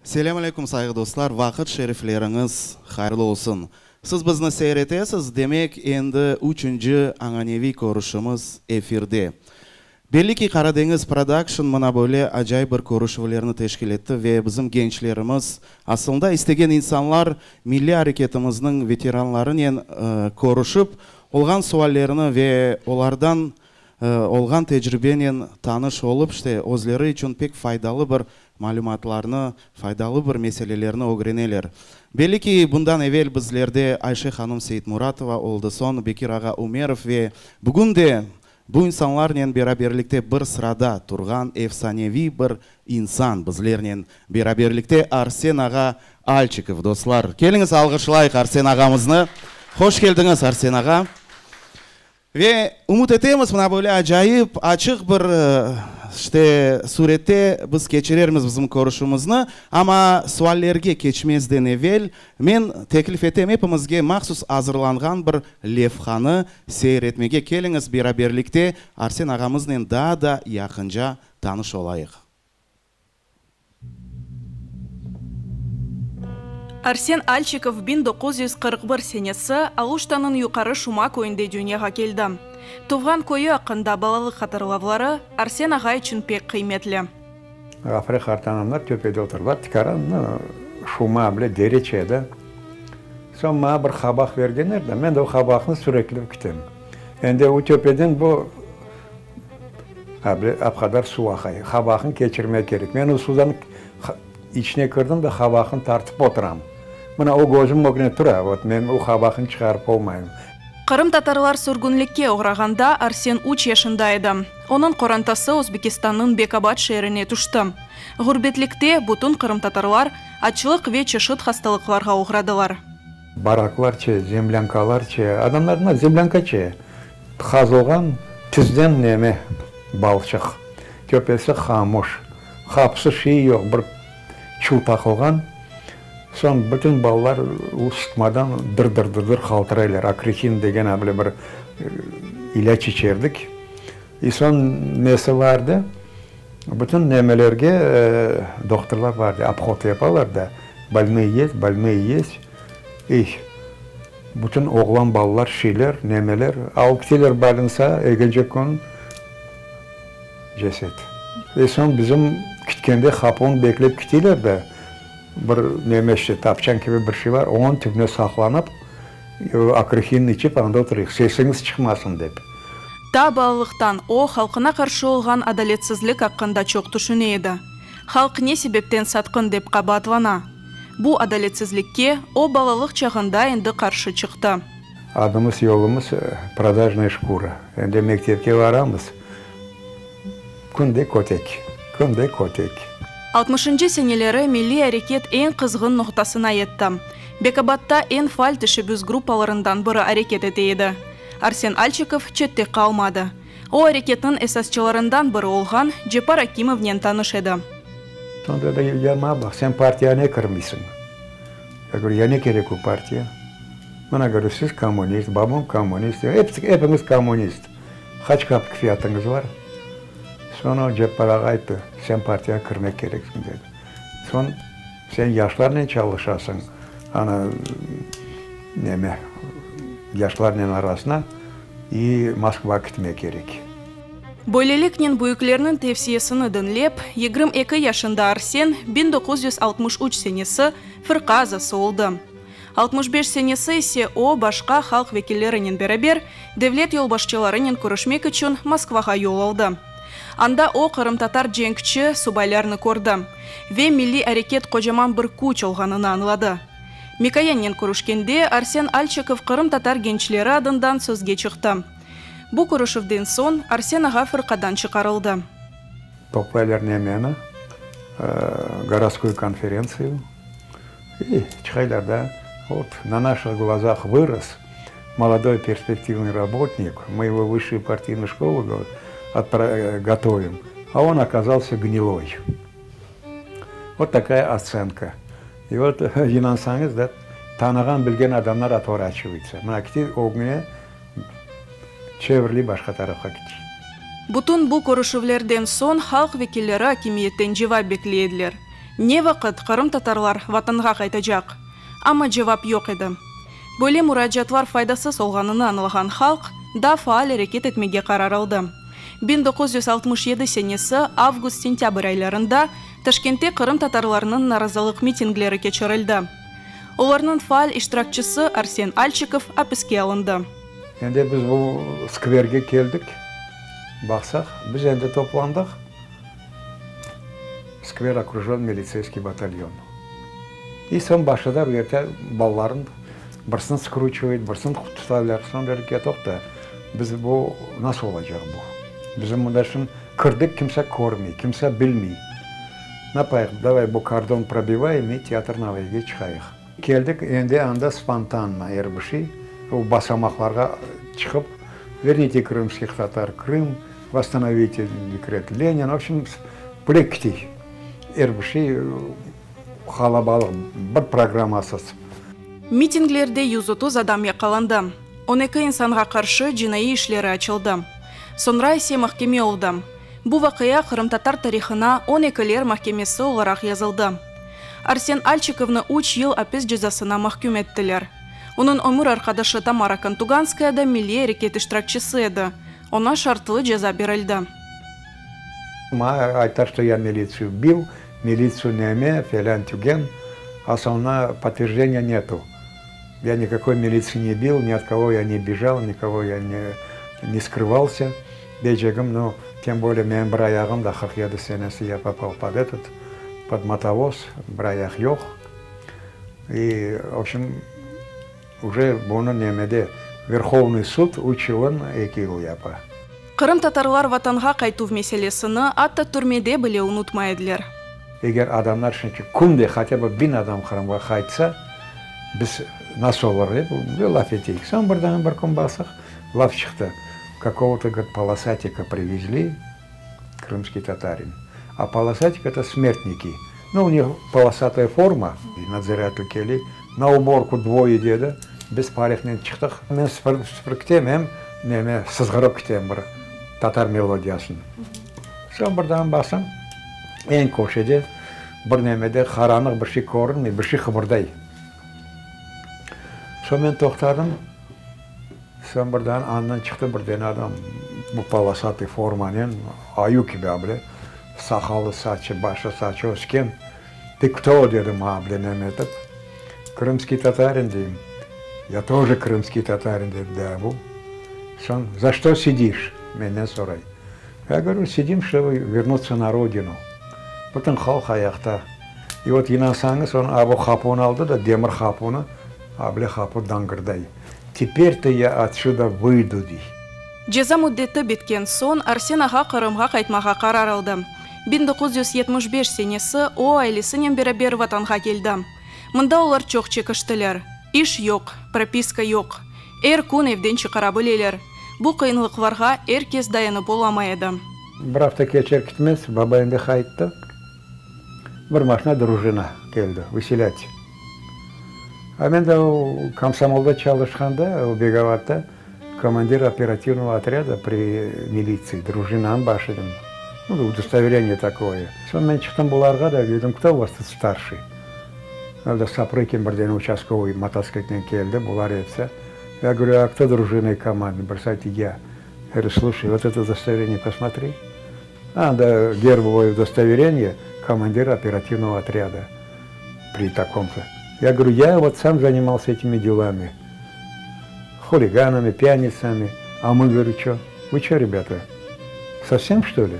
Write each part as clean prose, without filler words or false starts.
Selâm aleyküm, sayğı dostlar, vaqıt şerifleriñiz hayırlı olsun. Siz bizni seyir etesiz, demek, endi üçünci añaneviy körüşimiz efirde. Belli ki, Qaradeñiz Production mına böyle acayip bir körüşüvlerni teşkil etti ve bizim gençlerimiz, aslında istegen insanlar milliy areketimizniñ veteranlarınen körüşip, olğan suallerini ve olardan olğan tecribenen tanış olıp, işte, özleri içün pek faydalı bir malümatlarnı, faydalı bir meselelerni ögreneler. Belli ki, bundan evel bizlerde Ayşe hanım Seytmuratova oldı, soñ Bekir ağa Ümerov ve bugün de bu insanlarnen beraberlikte bir sırada turğan efsaneviy bir insan bizlernen beraberlikte, Arsen ağa Alçikov. Dostlar, keliñiz alğışlayıq Arsen ağamıznı. Hoş keldiñiz, Arsen ağa. Ve ümüt etemiz, mına böyle acayip, açıq bir, işte, surette biz keçirermiz bizim körüşümizni. Amma suallerge keçmezden evel, men teklif etem epimizge mahsus azırlanğan bir levhanı seyir etmege. Keliñiz, beraberlikte Arsen ağamıznen daa da yaqınca tanış olayıq. Arsen Alçikov 1941 senesi Aluştanıñ Yuqarı Şuma köyünde dünyağa keldi. Tuvğan köyü aqqında balalıq hatırlavları Arsen ağa içün pek qıymetli. Ğafure qartanamlar töpede oturdılar, tikaran Şuma bile dereçe edi. Soñ maña bir qabaq bergenler de, men de o qabaqnı süreklep kitem. Endi o töpeden bu ap qadar suv aqay. Qabaqnı keçirmek kerek. Men o suvdan içine kirdim de, qabaqnı tartıp oturam. Mına o közüm ögüne tura, vot, men o qabaqnı çıqarıp olmayım. Qırımtatarlar sürgünlikke oğrağanda Arsen üç yaşında edi. Onıñ qorantası Özbekistannıñ Bekabad şeerine tüşti. Ğurbetlikte bütün qırımtatarlar açlıq ve çeşit hastalıqlarğa oğradılar. Baraklar çe, zemlânkalar çe, adamlar zemlânka çe, qazılğan tizden neme, balçıq, töpesi qamuş, qapısı şiy yoq, bir çul taqılğan, soñ bütün balalar sıtmadan dır-dır-dır-dır qaltıraylar, akritin degen a böyle bir ilâc içerdik, i soñ nesi vardı, bütün nemelerge dohturlar vardı, obhod yapalar da, bolnıy yest, bolnıy yest, i bütün oğlan balalar şiyler, nemeler, alıp kiteler bolnitsa, ekinci kün ceset. I soñ bizim kitkende qapını beklep kiteler de, bir neme işte, tapçan kibi bir şey bar, onıñ tübüne saqlanıp, akrihin içip anda oturayıq, sesiñiz çıqmasın dep. Ta balalıqtan o, halqına qarşı olğan adaletsizlik aqqında çoq tüşüne edi. Halq ne sebepten satqın dep qabaatlana? Bu adaletsizlikke o, balalıq çağında endi qarşı çıqtı. Adımız, yolumız prodajnaya şkura. Endi mektepke varamız, künde kötek, künde kötek. Altmışıncı seneleri milliy areket eñ qızğın noqtasına yetti. Bekabadta eñ faal teşebbüs gruppalarından biri areket ete edi. Arsen Alçikov çette qalmadı. O, areketniñ esasçılarından biri olğan Ceppar Akimovnen tanış edi. Soñ dedi, Ya maña baq, sen partiyağa ne kirmeysiñ? Ya говорю, ya ne kerek o partiya? Mına, говорю, siz kommunist, babam kommunist, episi, epiñiz kommunist. Qaç kapik fiyatıñız bar? Soñ o Ceppar ağa ayttı, sen partiyağa kirmek kereksiñ, dedi. Soñ sen yaşlarnen çalışasıñ, ana, neme, yaşlarnen arasına i Moskvağa kitmek kerek. Böyleliknen büyüklerniñ tevsiyesini diñlep, 22 yaşında Arsen 1963 senesi fırqa azası oldı. 65 senesi ise o, başqa halq vekillerinen beraber devlet yolbaşçılarınen körüşmek içün Moskvağa yol aldı. Anda o, qırımtatar cenkçi subaylarnı kördi ve milliy areket qocaman bir küç olğanını añladı. Mikoyannen körüşkende Arsen Alçikov qırımtatar gençleri adından sözge çıqtı. Bu körüşüvden soñ Arsen ağa fırqadan çıqarıldı. Toplaylar nemeni, gorodskoy konferentsiyu, i çıqaylar da, vot, na naših glazah vıros молодой perspektivnıy rabotnik, mı ego v vısşuyu partiynuyu şkolu gotovim, a on okazalsya gniloy. Vot takaya otsenka. I vot, inansañız da, tanığan, bilgen adamlar otvoraçivayutsa. Mına kite ögüne çevirilip başqa tarafqa kite. Bütün bu körüşüvlerden soñ halq vekilleri akimiyetten cevap bekley ediler. Ne vaqıt qırımtatarlar Vatanğa qaytacaq? Amma cevap yoq edi. Böyle muracaatlar faydasız olğanını añlağan halq daa faal areket etmege qarar aldı. 1967 senesi avgust-sentâbr aylarında Taşkentte qırımtatarlarnıñ narazılıq mitingleri keçirildi. Olarnıñ faal iştirakçisi Arsen Alçikov apiske alındı. Endi biz bu skverge keldik, baqsaq, biz endi toplandıq, skver okrujen militseyskiy batalyon. İ soñ başladılar bu yerde balaların birisini skruçivayt, birisini tutalar, soñ dedik, ya toqta, biz bu nasıl olacaq bu? Bizim mında şimdi kirdik, kimse körmey, kimse bilmey. Napayıq, davay bu kordon probivayım i Teatr Novıyge çıqayıq. Keldik, endi anda spontanno er bir şey, o basamaqlarğa çıqıp, Vernite krımskih tatar Krım, vosstanovite dekret Lenin, v obşem, böyle ketey er bir şey qalabalıq, bir programmasız. Mitinglerde 130 adam yaqalandı, 12 insanğa qarşı cinaiy işleri açıldı. Soñra ise mahkeme oldı. Bu vaqia qırımtatar tarihına on ekiler mahkemesi olaraq yazıldı. Arsen Alçikovnı üç yıl apis cezasına mahküm ettiler. Onıñ ömür arqadaşı Tamara Kontuganskaya da milliy areket iştirakçisi edi, oña şartlı ceza berildi. Maña ayta, što ya militsiyu bil, militsiyu neme, felân tügen, a soñra podtverjeniya netu. Ya nikakoy militsiy ne bil, ni ot kogo ya ne bejal, nikogo ya ne skrıvalsâ. Deycegim, nu, tem bolее menim bir ayağım da 47 senesi ya popal pod etot, pod motovoz, bir ayaq yoq. İ, v obşem, uje bunı nemede, Verhovnıy sud üç yılın eki yıl yapa. Qırımtatarlar vatanğa qaytuv meselesini atta türmede bile unutmay ediler. Eger adamlar çünki künde hatâ bı biñ adam Qırımğa qaytsa, biz nasıl olur dep laf eteyik. Soñ birden bir kün basıq, laf çıqtı, kakovo-to, govorit, polosatika privezli, krımskiy tatarin. A polosatik eto smertniki. Nu, u nih polosataya forma, nadziratel keli, na uborku dvoye dedi, biz parehnen çıqtıq. Men süpürip kitem, em neme, sızğırıp kitem bir tatar melodiyasını. Soñ birden basam, eñ köşede bir nemede qaranlıq bir şey körünmey, bir şey qıbırday. Soñ men toqtadım, soñ birden andan çıqtı bir dene adam, bu polosatый formanen, ayu kibi a bile, saqalı, saçı, başı, saçı ösken. Tı kto? dedi maña bile neme etip. Krımskiy tatarin, deyim. Ya toje krımskiy tatarin, dedi daa bu. Soñ, za çto sidiş? menden soray. Ya govoryu, sidim, ştoby vernutsya na rodinu. Bütün halq ayaqta. I vot, inansañız, onıñ a bu qapunı aldı da, demir qapunı, a bile qapu dañgırday. Teper-to ya otsüda vıydu, dey. Ceza müddeti bitken soñ Arsen ağa Qırımğa qaytmağa qarar aldı. 1975 senesi o, ailesinen beraber Vatanğa keldi. Mında olar çoq çekiştiler. İş yoq, propiska yoq. Er kün evden çıqara bileler. Bu qıyınlıqlarğa er kes dayanıp olamay edi. Bir afta keçer kitmez, baba endi qayttı. Bir maşna drujina keldi, vıselât. A men de o komsomolda çalışqanda, o Begovatta komandir operativnogo otrâda pri militsiy, drujinanıñ başı edim. Nu, udostovereniye takoye. Soñ men çıqtım bularğa da, dedim, kto u vas tut starşiy? Öyle Saprıkin birden uçastkovoy mototsiklnen keldi, bular episi. Ya govoryu, a kto drujinoy komandnıy? Birisi ayttı, ya. Ya govoryu, sluşay, vot eto udostovereniye posmotri. Anda gerbovoye udostovereniye komandir operativnogo otrâda pri takom-to. Ya govoryu, ya vot sam zanimalsâ etimi delami, huliganami, pyanitsami, a mı, govoryu, ço? Vı ço, rebâta, sovsem, çto li?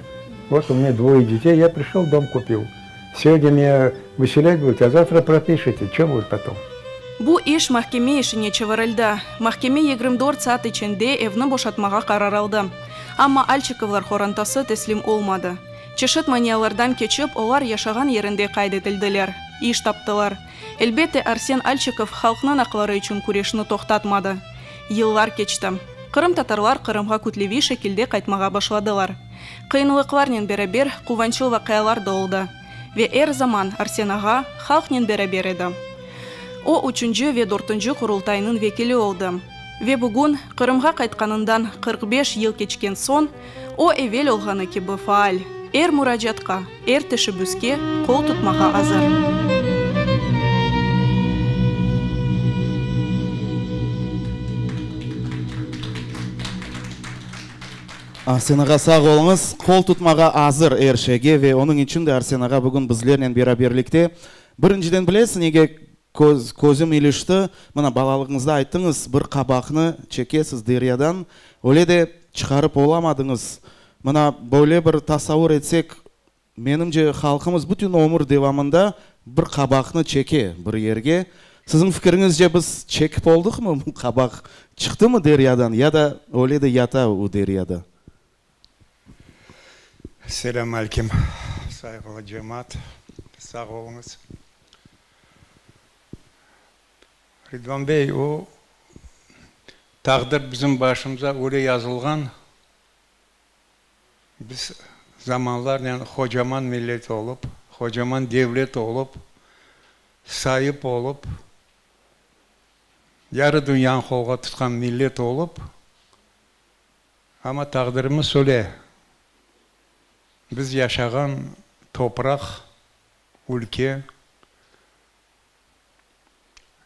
Vot u menya dvoye detey, ya prişol, dom kupil. Segodnâ menya vıselât budut, a zavtra propişete, ço budet potom? Bu iş mahkeme işine çevirildi. Mahkeme 24 saat içinde evni boşatmağa qarar aldı. Amma Alçikovlar qorantası teslim olmadı. Çeşit manialardan keçip, olar yaşağan yerinde qayd etildiler, iş taptılar. Elbette, Arsen Alçikov halqnıñ aqları içün küreşni toqtatmadı. Yıllar keçti. Qırımtatarlar Qırımğa kütleviy şekilde qaytmağa başladılar. Qıyınlıqlarnen beraber quvançlı vaqialar da oldı. Ve er zaman Arsen ağa halqnen beraber edi. O, üçünci ve dörtünci Qurultaynıñ vekili oldı. Ve bugün, Qırımğa qaytqanından 45 yıl keçken soñ, o, evel olğanı kibi faal. Er muracaatqa, er teşebbüske qol tutmağa azır. Arsen ağa, sağ oluñız. Qol tutmağa azır er şeyge ve onıñ içün de Arsen ağa bugün bizlernen beraberlikte. Birinciden bilesiñ nege köz, közüm ilişti? Mına, balalığıñızda ayttıñız, bir qabaqnı çekesiz deryadan, öyle de çıqarıp olamadıñız. Mına, böyle bir tasavur etsek, menimce, halqımız bütün ömür devamında bir qabaqnı çeke bir yerge. Siziñ fikiriñizce, biz çekip olduqmı, bu qabaq çıqtımı deryadan ya da öyle de yata o deryada? Selâm aleyküm, sayğılı cemaat, sağ oluñız. Ridvan bey, o taqdir bizim başımıza öyle yazılğan, biz zamanlarnen qocaman millet olıp, qocaman devlet olıp, saip olıp, yarı dünyanı qolğa tutqan millet olıp, amma taqdirimiz öyle, biz yaşağan topraq, ülke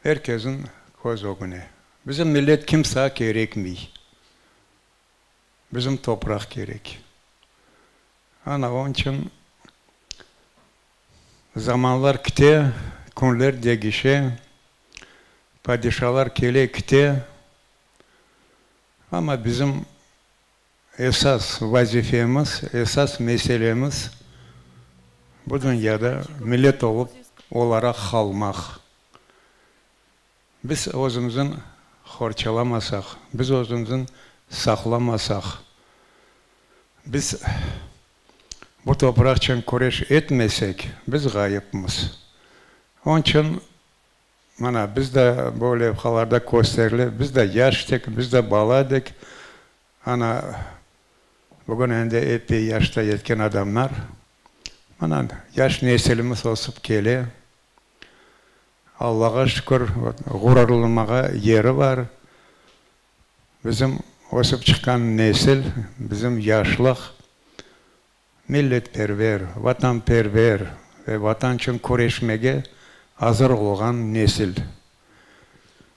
er kesniñ köz ögüne. Bizim millet kimsege kerekmey. Bizim topraq kerek. Ana, onıñ içün zamanlar kite, künler degişe, padişalar kele, kite, amma bizim esas vazifemiz, esas meselemiz bu dünyada millet olıp olaraq qalmaq. Biz özümizin qorçalamasaq, biz özümizin saqlamasaq, biz bu topraq içün küreş etmesek, biz ğayıpmız. Onıñ içün, mana, biz de bu levhalarda kösterile, biz de yaş edik, biz de bala edik, ana, bugün endi epey yaşta yetken adamlar, mana, yaş nesilimiz ösip kele. Allağa şükür, ğururlanmağa yeri bar. Bizim ösip çıqqan nesil, bizim yaşlıq milletperver, vatanperver ve Vatan içün küreşmege azır olğan nesil.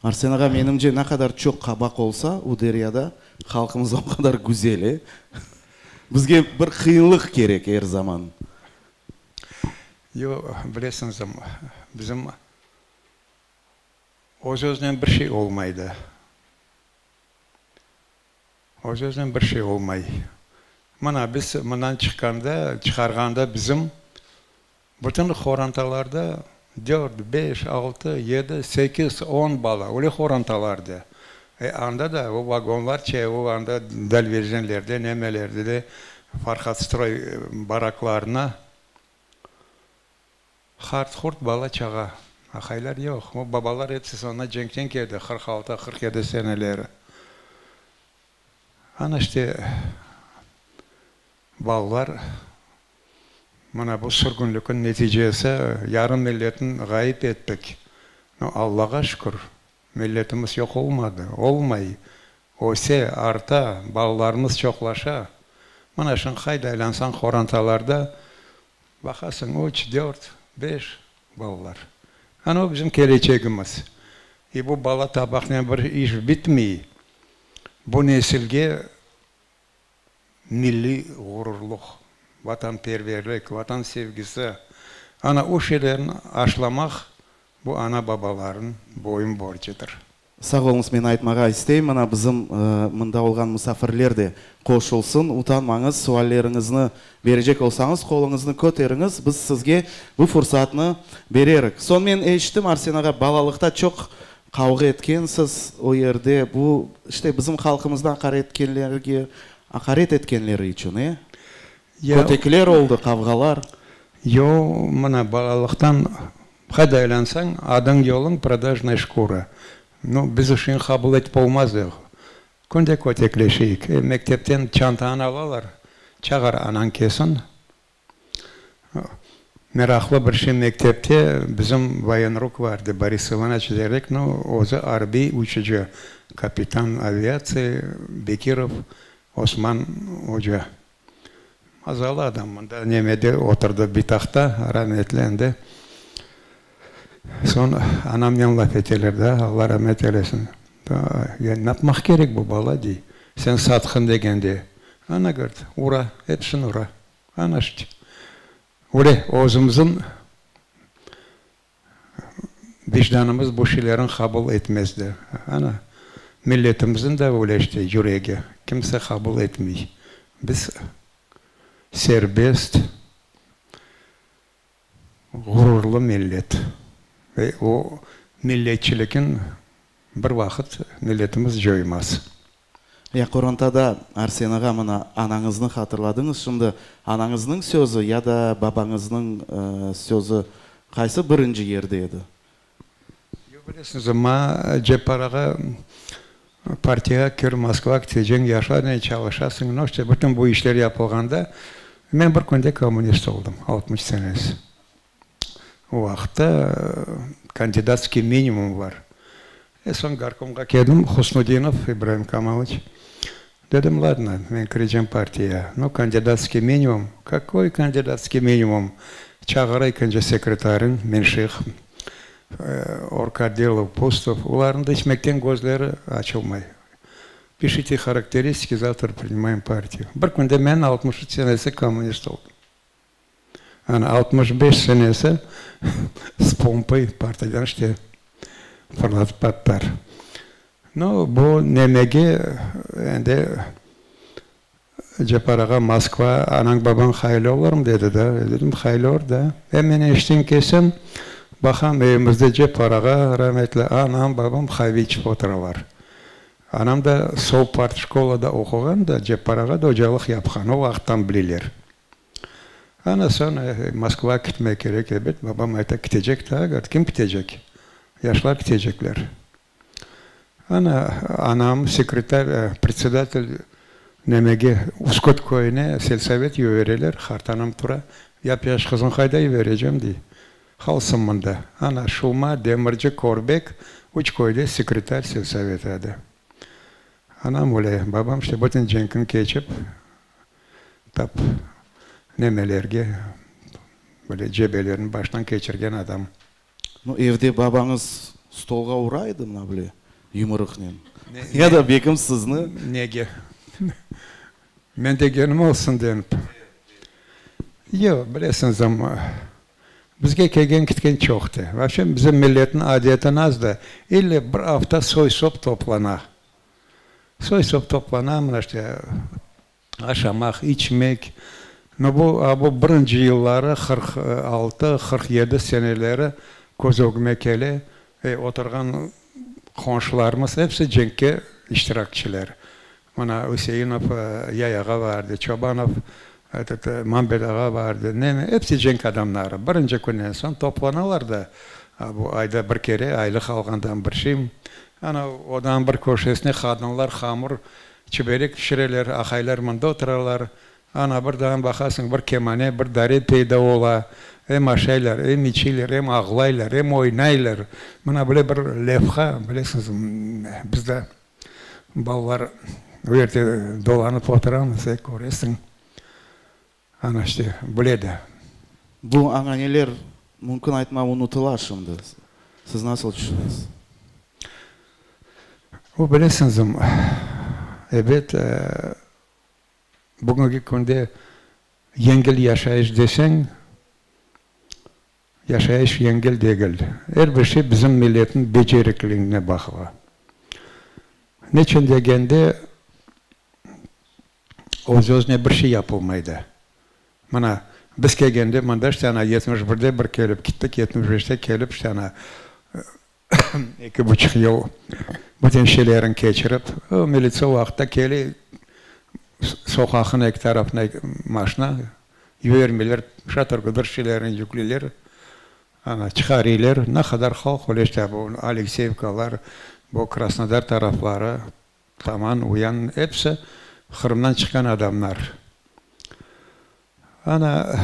Arsen ağa, menimce, ne qadar çoq qabaq olsa o deryada, halqımız o qadar güzel, e? Bizge bir qıyınlıq kerek er zaman. Yoq, bilesiñiz, bizim öz-özünen bir şey olmay da. Öz-özünen bir şey olmay. Mına, biz mından çıqqanda, çıqarğanda bizim bütün qorantalarda dört, beş, altı, yedi, sekiz, on bala, öyle qorantalarda. E, anda da o vagonlarçe, o anda dalverzenlerde, nemelerde de Farhatstroy baraklarına Hart-hurt bala-çağa, aqaylar yoq. O babalar episi soñra cenkten keldi, 46, 47 seneleri. Ana işte, balalar, mına bu sürgünlikniñ neticesi, yarım milletni ğayıp ettik. No, Allağa şükür, milletimiz yoq olmadı, olmay, öse, arta, balalarımız çoqlaşa. Mına şimdi qayda aylansañ qorantalarda baqasıñ, üç, dört, beş balalar. Ana o bizim kelecegimiz. I bu bala tapmaqnen bir iş bitmey. Bu nesilge milliy ğururluq, vatanperverlik, vatan sevgisi, ana o şeylerni aşlamaq bu ana-babalarnıñ boyun borcudır. Sağ oluñız, men aytmağa isteyim, mına bizim mında olğan musafirler de qoşulsın, utanmañız, sualleriñizni berecek olsañız, qoluñıznı köteriñiz, biz sizge bu fursatnı bererik. Soñ men eşittim, Arsen ağa, balalıqta çoq qavğa etkensiz o yerde, bu, işte, bizim halqımızda aqaret etkenlerge, aqaret etkenleri içün, e? Kötekler oldı, qavğalar. Yoq, mına, balalıqtan qayda aylansañ, adıñ yoluñ prodajnaya şkura. Nu, biz uşın qabul etip olmaz edik. Künde kötekleşeyik. E, mektepten çantanı alalar, çağır anañ kelsin. Meraqlı bir şey, mektepte bizim voyenruk vardı, Boris İvanoviç derdik, nu, özü arbiy uçucı, kapitan aviatsiya Bekirov Osman oca. Mazalı adam mında nemede oturdı bitaqta, rametli endi. Soñ anamnen laf eteler da, Alla ramet eylesin. Ya napmaq kerek bu bala, dey. Sen satqın degende. Ana, govorit, ura, episini ura. Ana işte. Öyle özümizin vicdanımız bu şeylerni qabul etmezdi. Ana, milletimizin de öyle işte yüregi, kimse qabul etmey. Biz serbest, ğururlı millet ve o milletçilikni bir vaqıt milletimiz coymaz. Ya qorantada, Arsen ağa, mına anañıznı hatırladıñız, şimdi anañıznıñ sözü ya da babañıznıñ sözü qaysı birinci yerde edi? Yoq, bilesiñiz, ma Ceppar ağa partiyağa kir, Moskvağa keteceñ, yaşlarnen çalışasıñ, no işte, bütün bu işler yapılğanda men bir künde kommunist oldım, 60 senesi. O vaqıtta kandidatskiy minimum bar. E, soñ gorkomğa keldim, Husnudinov İbraim Kamalıç. Dedim, ladno, men kirecem partiya. Nu, kandidatskiy minimum. Kakoy kandidatskiy minimum? Çağıra ekinci sekretarın, Menşih, orgotdelov, Pustov, olarnıñ da içmekten közleri açılmay. Pişite harakteristiki, zavtra prinimayem partiyu. Bir künde men 63 senesi kommunist oldım. Ana, 65 senesi s pompay partiyadan işte fırlatıp attılar. Nu, bu nemege endi Ceppar ağa Moskva, anañ babañ hayırlı olurmı dedi da. Dedim, hayırlı olur da. E, men eşten kelsem, baqam evimizde Ceppar ağa rametli, anam, babam qave içip oturalar. Anam da sovpartşkolada oquğan da, Ceppar ağa da ocalıq yapqan, o vaqıttan bileler. Ana soñ Moskvağa ketmek kerek, ebet, babam ayta, ketecek daa, govorit, kim ketecek? Yaşlar ketecekler. Ana, anam sekretar, predsedatel nemege, Uskot köyüne selsovet yibereler, qartanam tura, yap-yaş qızıñ qayda yiberecem, dey, qalsın mında. Ana, Şuma, Demirci, Körbek, üç köyde sekretar selsovet edi. Anam öle, babam işte bütün cenkni keçip, Tap nemelerge, böyle cebelerni baştan keçirgen adam. Nu, evde babañız stolğa ura edi mına böyle yumurıqnen? Ya da bekim sizni? Nege? Men degenim olsun denip. Yoq, bilesiñiz, amma bizge kelgen-kitken çoqtı. Vapşe, bizim milletniñ adeti nasıldı, ille bir afta soy-sop toplana. Soy-sop toplana, mına işte, aşamaq, içmek. No bu, a bu birinci yılları, 46, 47 seneleri köz ögüme kele, e, oturğan qonşularımız episi cenkke iştirakçiler. Mına Üseinov Yaya ağa vardı, Çobanov etot Mambet ağa vardı, neme, episi cenk adamları. Birinci künden soñ toplanalar da, a bu ayda bir kere aylıq alğandan bir şey, Ana, odanıñ bir köşesine qadınlar hamur, çiberek pişireler, aqaylar mında oturalar. Ana, bir daa baqasıñ, bir kemane, bir dare peyda ola. Em aşaylar, em içeyler, em ağlaylar, em oynaylar. Mına böyle bir levha, bilesiñiz, biz de balalar o yerde dolanıp oturamız, e, köresiñ. Ana, işte, böyle de. Bu ananeler, mümkün aytma, unutıla şimdi. Siz nasıl tüşünesiz? O, bilesiñiz, ebet, bugünki künde yengil yaşayış deseñ, yaşayış yengil degil. Er bir şey bizim milletniñ becerikligine bağlı. Neçün degende, Öz-özüne bir şey yapılmaydı. Mına, biz kelgende mında işte ana 71-de bir kelip kittik, 75-te kelip işte ana eki buçuq yıl bütün şeylerin keçirip, o militsiya o vaqıtta kele, soqaqnıñ eki tarafına maşina yibermeyler, şatır-gudır şeylerini yükleyler, ana çıqarıylar. Ne qadar halq öyle işte bu Alekseyevkalar, bu Krasnodar tarafları. Taman, uyan, episi Qırımdan çıqqan adamlar. Ana,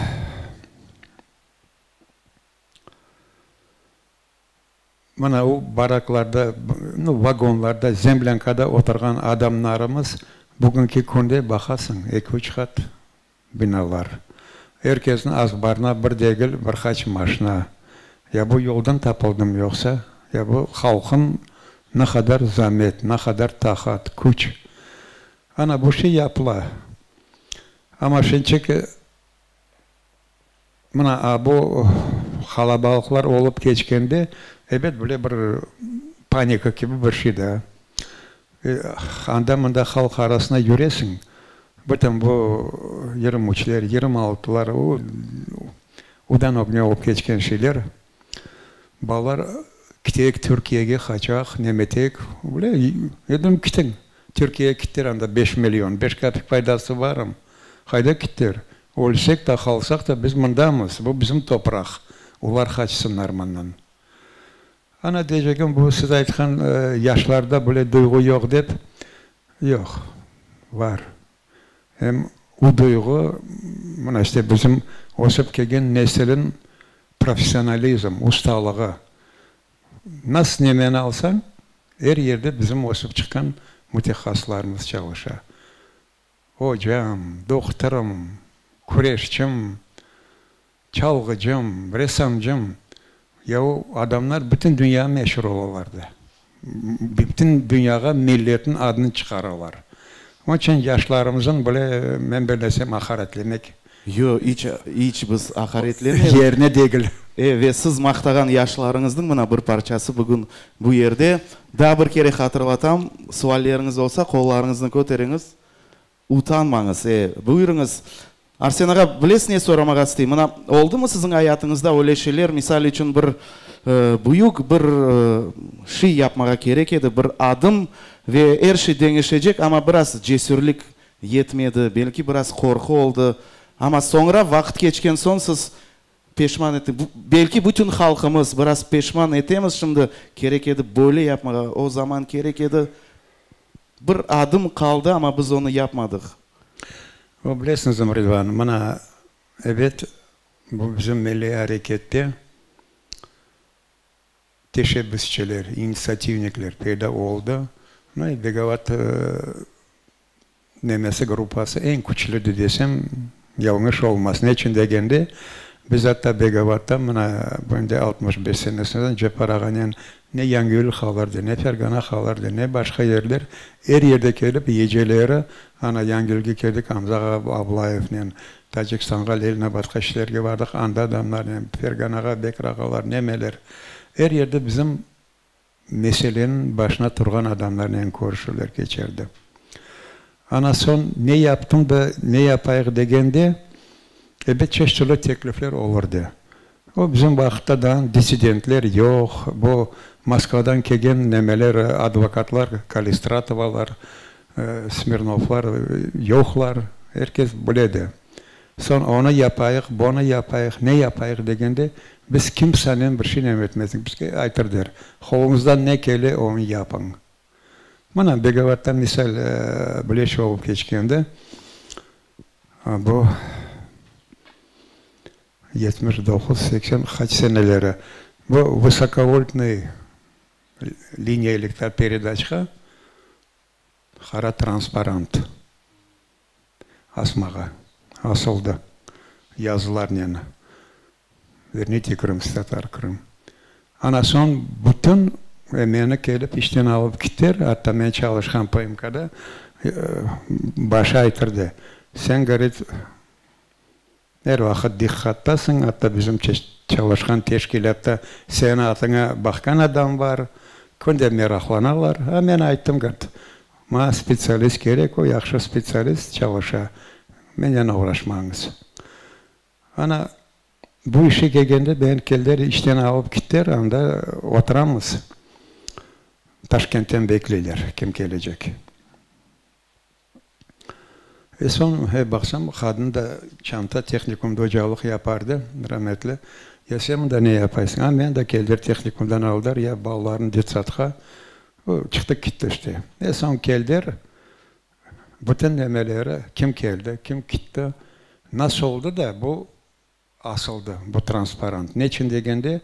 mına o baraklarda, nu, vagonlarda, zemlânkada oturğan adamlarımız bugünki künde baqasıñ, eki-üç qat. binalar. Er kesniñ azbarına bir degil, bir qaç maşna. Ya bu yoldan tapıldımı yoqsa? Ya bu halqın ne qadar zamet, ne qadar taqat, küç. Ana, bu şey yapıla. Amma şinçik mına a bu qalabalıqlar olıp keçkende, ebet, böyle bir panika kibi bir şey da. Anda-mında halq arasında yüresiñ, bütün bu 23-ler, 26-lar, odan ögne olıp keçken şeyler, balalar kiteyik Türkiyege qaçaq, nemeteyik, öyle edim kitiñ, Türkiyege kittiler anda beş million, beş kapik faydası barmı? Qayda kittiler? Ölsek de, qalsaq da biz mındamız, bu bizim topraq, olar qaçsınlar mından. Ana, deycegim, bu siz aytqan yaşlarda böyle duyğu yoq dep, yoq, bar. Em o duyğu, mına işte bizim ösip kelgen nesilin professionalizm, ustalığı. Nasıl nemeni alsañ, er yerde bizim ösip çıqqan mütehassıslarımız çalışa. Ocam, doqtorım, küreşçim, Çalğıcım, ressamcım, ya o adamlar bütün dünyağa meşur olalar da. Bütün dünyağa milletniñ adını çıqaralar. Onıñ içün yaşlarımıznıñ bile, men bellesem, aqaretlemek. Yoq, iç, iç biz aqaretlemedik. Yerine degil. E, ve siz maqtağan yaşlarıñıznıñ mına bir parçası bugün bu yerde. Daa bir kere hatırlatam, sualleriñiz olsa, qollarıñıznı köteriñiz. Utanmañız, e, buyurıñız. Arsen ağa, bilesiz ne soramağa isteyim? Mına, oldumı siziñ ayatıñızda öyle şeyler, misal içün, bir büyük bir şey yapmağa kerek edi, bir adım ve er şey deñişecek, amma biraz cesürlik yetmedi, belki biraz qorqu oldı, amma soñra, vaqıt keçken soñ, siz peşman etti, belki bütün halqımız biraz peşman etemiz şimdi, kerek edi böyle yapmağa, o zaman kerek edi. Bir adım qaldı, amma biz onı yapmadıq. O, bilesiñizmi, Ridvan, mına, ebet, bu bizim milliy arekette teşebbüsçiler, initsiativnikler peyda oldı. Mına, Begovat nemesi, gruppası eñ küçlüdi desem, yañlış olmaz. Ne içün degende, biz atta Begovattan mına bu endi 65 senesinden Ceppar ağanen ne Yangiyül qalırdı, ne Fergana qalırdı, ne başqa yerler, er yerde kelip geceleri ana Yangiyülge keldik Amza ağa Ablayevnen, Tacikistanğa, Leninabadqa işlerge bardıq, anda adamlarnen, Ferganağa Bekir ağalar, nemeler, er yerde bizim meseleniñ başına turğan adamlarnen körüşüvler keçerdi. Ana soñ ne yaptıñ da, ne yapayıq degende, ebet çeşit türlü teklifler olurdı. O bizim vaqıtta daa dissidentler yoq, bu Moskvadan kelgen nemeler, advokatlar, Kalistratovalar, Smirnovlar yoqlar, er kes biledi. Soñ onı yapayıq, bunı yapayıq, ne yapayıq degende, biz kimsenen bir şey nem etmezdik. Bizge aytırdılar, Qoluñızdan ne kele, onı yapıñ. Mına, Begovattan misal bile şey olıp keçkendi. Bu 79, 80 qaç seneleri. Bu vısokovoltnıy liniya elektroperedaçqa qara transparant asmağa asıldı yazılarnen, Verните Krım, tatar Krım. Ana soñ bütün meni kelip işten alıp kittiler, atta men çalışqan PMKda başı aytırdı, sen, govorit, er vaqıt diqqattasıñ, atta bizim çalışqan teşkilâtta seniñ atıña baqqan adam bar, künde meraqlanalar. A men ayttım, govorit, maña spetsialist kerek, o yahşı spetsialist çalışa, menen oğraşmañız. Ana, bu işe kelgende beni keldiler, işten alıp kittiler, anda oturamız, Taşkentten bekleyler, kim kelecek. E soñ, e baqsam, qadın da çanta tehnikumda ocalıq yapardı, rametli. Ya sen mında ne yapaysıñ? A, meni de keldiler tehnikumdan aldılar, ya balalarnı detsadqa. O, çıqtı kitti işte. E soñ keldiler, bütün nemeleri, kim keldi, kim kitti, nasıl oldı da bu asıldı, bu transparant. Neçün degende,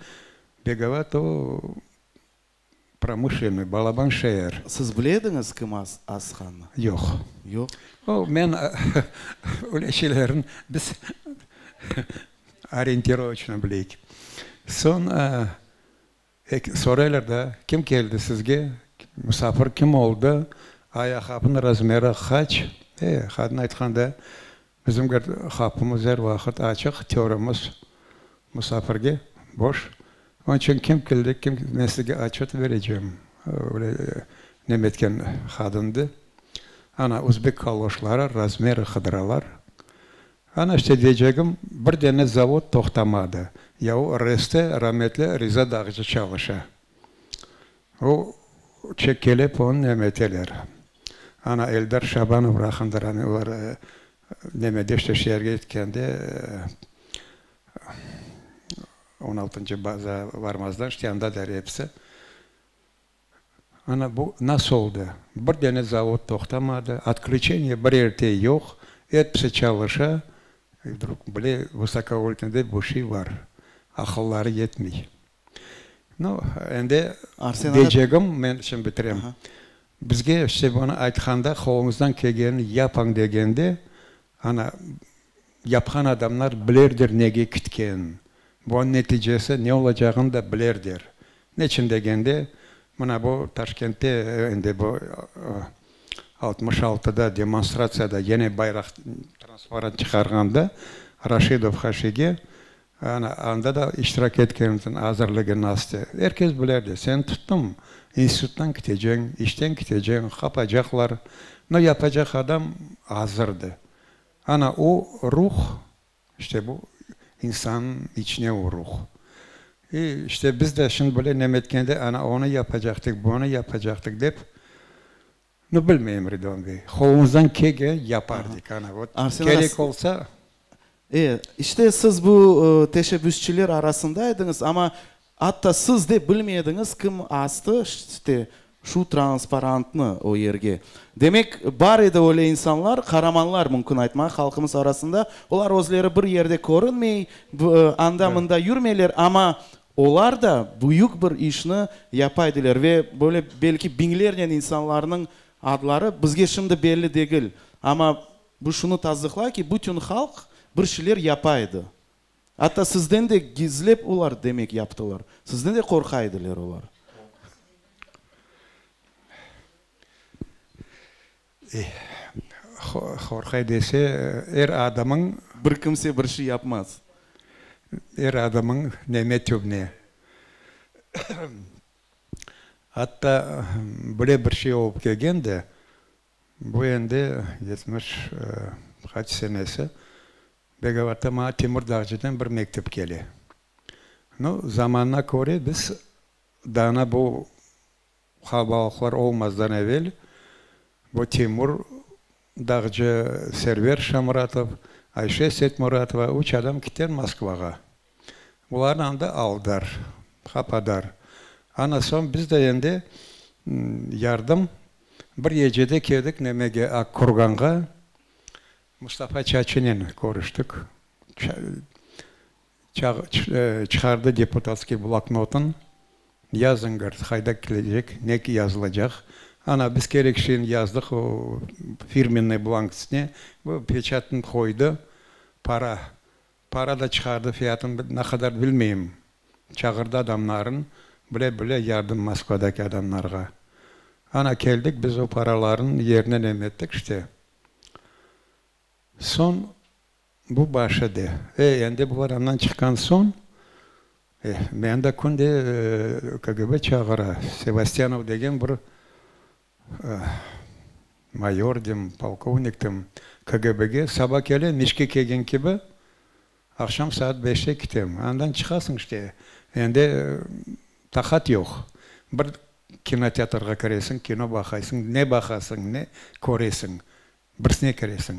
Begovat o. Promışlennıy, balaban şeer. Siz bile ediñiz kim asqanını? Yoq. Yoq? O, men öyle şeylerni biz orientirovoçno bileyik. Soñ soraylar da, kim keldi sizge, musafir kim oldı, ayaqqapnıñ razmeri qaç? E, qadın aytqanda, bizim qapımız er vaqıt açıq, törümiz musafirge boş. Onıñ içün kim keldi, kim, men sizge otçöt berecem. Öyle neme etken qadındı. Ana, özbek kaloşları razmeri qıdıralar. Ana, işte, deycegim, bir dene zavod toqtamadı. Ya o RESte rametli Riza Dağcı çalışa. O, çekkelep onı neme eteler. Ana, Eldar Şabanov raqımdır, ana, olar nemede, işte, şeerge ketkende, on altıncı baza varmazdan, işte, andadır episi. Ana bu nasıl oldı? Bir dene zavod toqtamadı, otklüçeniye bir yerde yoq, episi çalışa, i vdrug bile vısokovoltnıde bu şey bar, aqılları yetmey. Nu, endi deycegim, men şimdi bitirem, bizge işte bunı aytqanda, qoluñızdan kelgenini yapıñ degende, ana yapqan adamlar bilerdir nege kitkenin, bunıñ neticesi ne olacağını da bilerdir. Neçün degende, mına bu Taşkentte endi bu 66-da demonstratsiyada yene bayraq transparant çıqarğanda Raşidov Haşige ana anda da iştirak etkenimizniñ azırlıgı nastı. Er kes bilerdi, seni tuttım, instituttan kiteceñ, işten kiteceñ, qapacaqlar. No yapacaq adam azırdı. Ana o ruh İşte bu insannıñ içine o ruh. İ, işte biz de şimdi böyle neme etkende, ana onı yapacaqtıq, bunı yapacaqtıq dep, nu, bilmeyim, Ridvan bey, qolumızdan kelgen yapardık, ana, vot, kerek olsa. E, işte siz bu teşebbüsçiler arasında ediñiz, amma Atta siz de bilmediñiz kim astı işte şu transparantnı o yerge. Demek, bar edi öyle insanlar, qaramanlar mümkün aytmaq halqımız arasında. Olar özleri bir yerde körünmey, anda-mında yürmeyler, amma olar da büyük bir işni yapa ediler ve böyle belki biñlernen insanlarnıñ adları bizge şimdi belli degil, amma bu şunı tasdıqlay ki, bütün halq bir şeyler yapa edi. Atta sizden de gizlep olar demek yaptılar. Sizden de qorqa ediler olar. Qorqay dese, er adamıñ. Bir kimse bir şey yapmaz. Er adamıñ neme tübüne. Atta böyle bir şey olıp kelgen de, bu endi 70 qaç senesi, Begavatta maña Timur Dağcıdan bir mektüp kele. Nu, zamanına köre biz dana bu qalabalıqlar olmazdan evel bu Timur Dağcı, Server Şamuratov, Ayşe Setmuratova üç adam kiter Moskvağa. Bularnı anda aldar, qapadar. Ana soñ biz de endi yardım bir gecede keldik nemege, Akkurganğa. Mustafa Çaçinen körüştik. Çıqardı deputatskiy bloknotın. Yazıñ, govorit, qayda kelecek, ne yazılacaq. Ana, biz kerek şeyni yazdıq o firmennıy blank üstüne. Bu peçatını qoydı. Para. Para da çıqardı, fiyatını ne qadar bilmeyim. Çağırdı adamların, bile-bile yardım Moskvadaki adamlarğa. Ana, keldik, biz o paraların yerine neme ettik işte. Soñ bu başı de. E, endi bular andan çıqqan soñ, e, meni de künde KGB çağıra. Sevastyanov degen bir mayor dem, polkovnik dem, KGBge saba kelem, işke kelgen kibi, aqşam saat beşte kitem. Andan çıqasıñ işte, endi taqat yoq. Bir kinoteatrğa kiresiñ, kino baqaysıñ, ne baqasıñ, ne köresiñ. Birisine kiresiñ.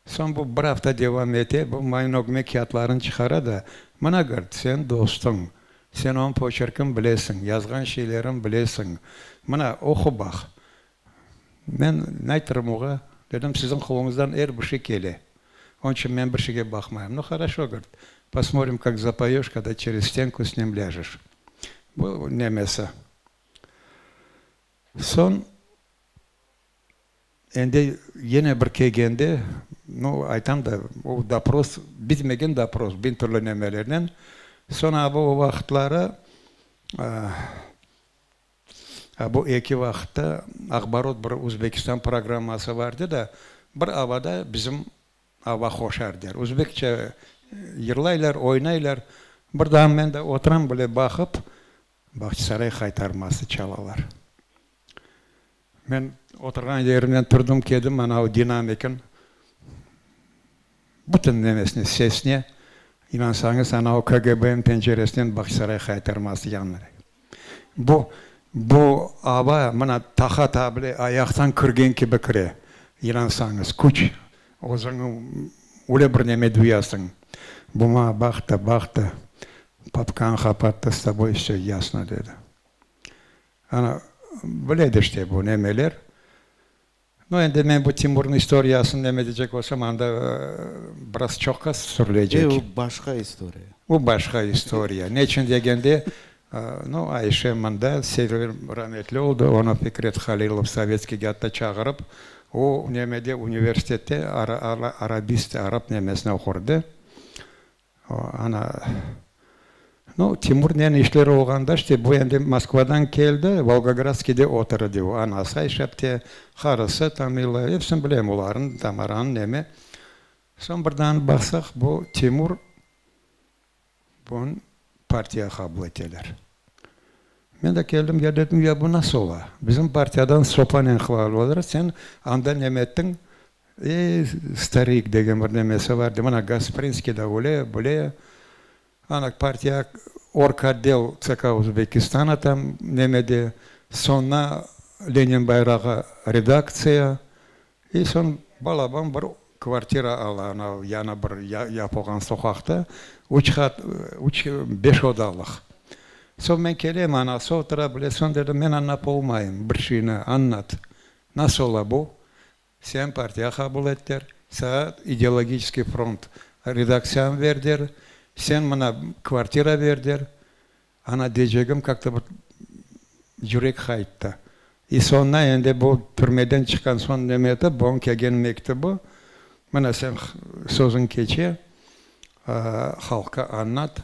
Soñ bu bir afta devam ete, bu mayın ögüme kâğıtlarını çıqara da, mına, govorit, sen dostuñ, sen onıñ poçerkini bilesiñ, yazğan şeylerini bilesiñ, mına, oqu baq. Men ne aytırım oğa, dedim, siziñ qoluñızdan er bir şey kele, onıñ içün men bir şeyge baqmayım. Nu, horoşo, govorit, posmorim, kak zapoyeş, kogda çerez stenku s nim lâjeş. Bu nemesi. Soñ endi yine bir kelgende, nu, aytam da, o dopros, bitmegen dopros, biñ türlü nemelernen. Soñ a bu o vaqıtları, a bu eki vaqıtta Aqbarot bir Özbekistan programması vardı da, bir avada bizim ava hoşar der. Özbekçe yırlaylar, oynaylar. Bir daa men de oturam böyle baqıp, Bağçasaray haytarması çalalar. Men oturğan yerimden turdım, keldim, ana o dinamikin bütün nemesine, sesine, inansañız, ana o KGB-niñ penceresinden Bağçasaray haytarması yañğıray. Bu, bu ava mına taha bile ayaqtan kirgen kibi kire, inansañız, küç, özüñni öyle bir neme duyasıñ. Bu maña baqtı, baqtı, papkanı qapattı, s toboy vsё yasno, dedi. Ana, biledi işte bu nemeler. Nu, endi men bu Timurnıñ istoriyasını neme deycek olsam, anda biraz çoqqa sürülecek. E, o başqa istoriya. O başqa istoriya. Neçün degende, nu, Ayşe mında, Server rametli oldı, onı Fikret Halilov Sovetskiyge atta çağırıp, o nemede, universitette arabist, arap nemesini oqurdı. O, ana, nu, Timurnen işleri olğanda, işte, bu endi Moskvadan keldi, Volgogradskiyde oturdı o, anası Ayşe apte, qarısı Tamila, episini bilem olarnıñ, Tamaranıñ, neme. Soñ birden baqsaq, bu Timur, bunı partiyağa qabul eteler. Men de keldim, ya dedim, ya bu nasıl ola? Bizim partiyadan sopanen qılarlar, sen anda neme ettiñ, Ey, starik degen bir nemesi bar, mına Gasprinskiy de öle, bile. Ana partiya orgotdel TSK Özbekistana tam nemede, soñra Lenin bayrağı redaktsiya, i soñ balaban bir kvartira ala, ana yañı bir yapılğan soqaqta, üç qat, üç, beş odalıq. Soñ men kelem, anası otura bile, soñ dedim, men añlap olmayım bir şeyni, añlat, nasıl ola bu? Sen partiya qabul ettiler, saña ideologiçeskiy front redaktsiyanı berdiler, sen mına kvartira berdiler. Ana, deycegim, kak-to bir yürek qayttı. I soñuna endi bu türmeden çıqqan soñ neme etip, buña kelgen mektubu, mına sen sözüñ keçe, halqqa añlat,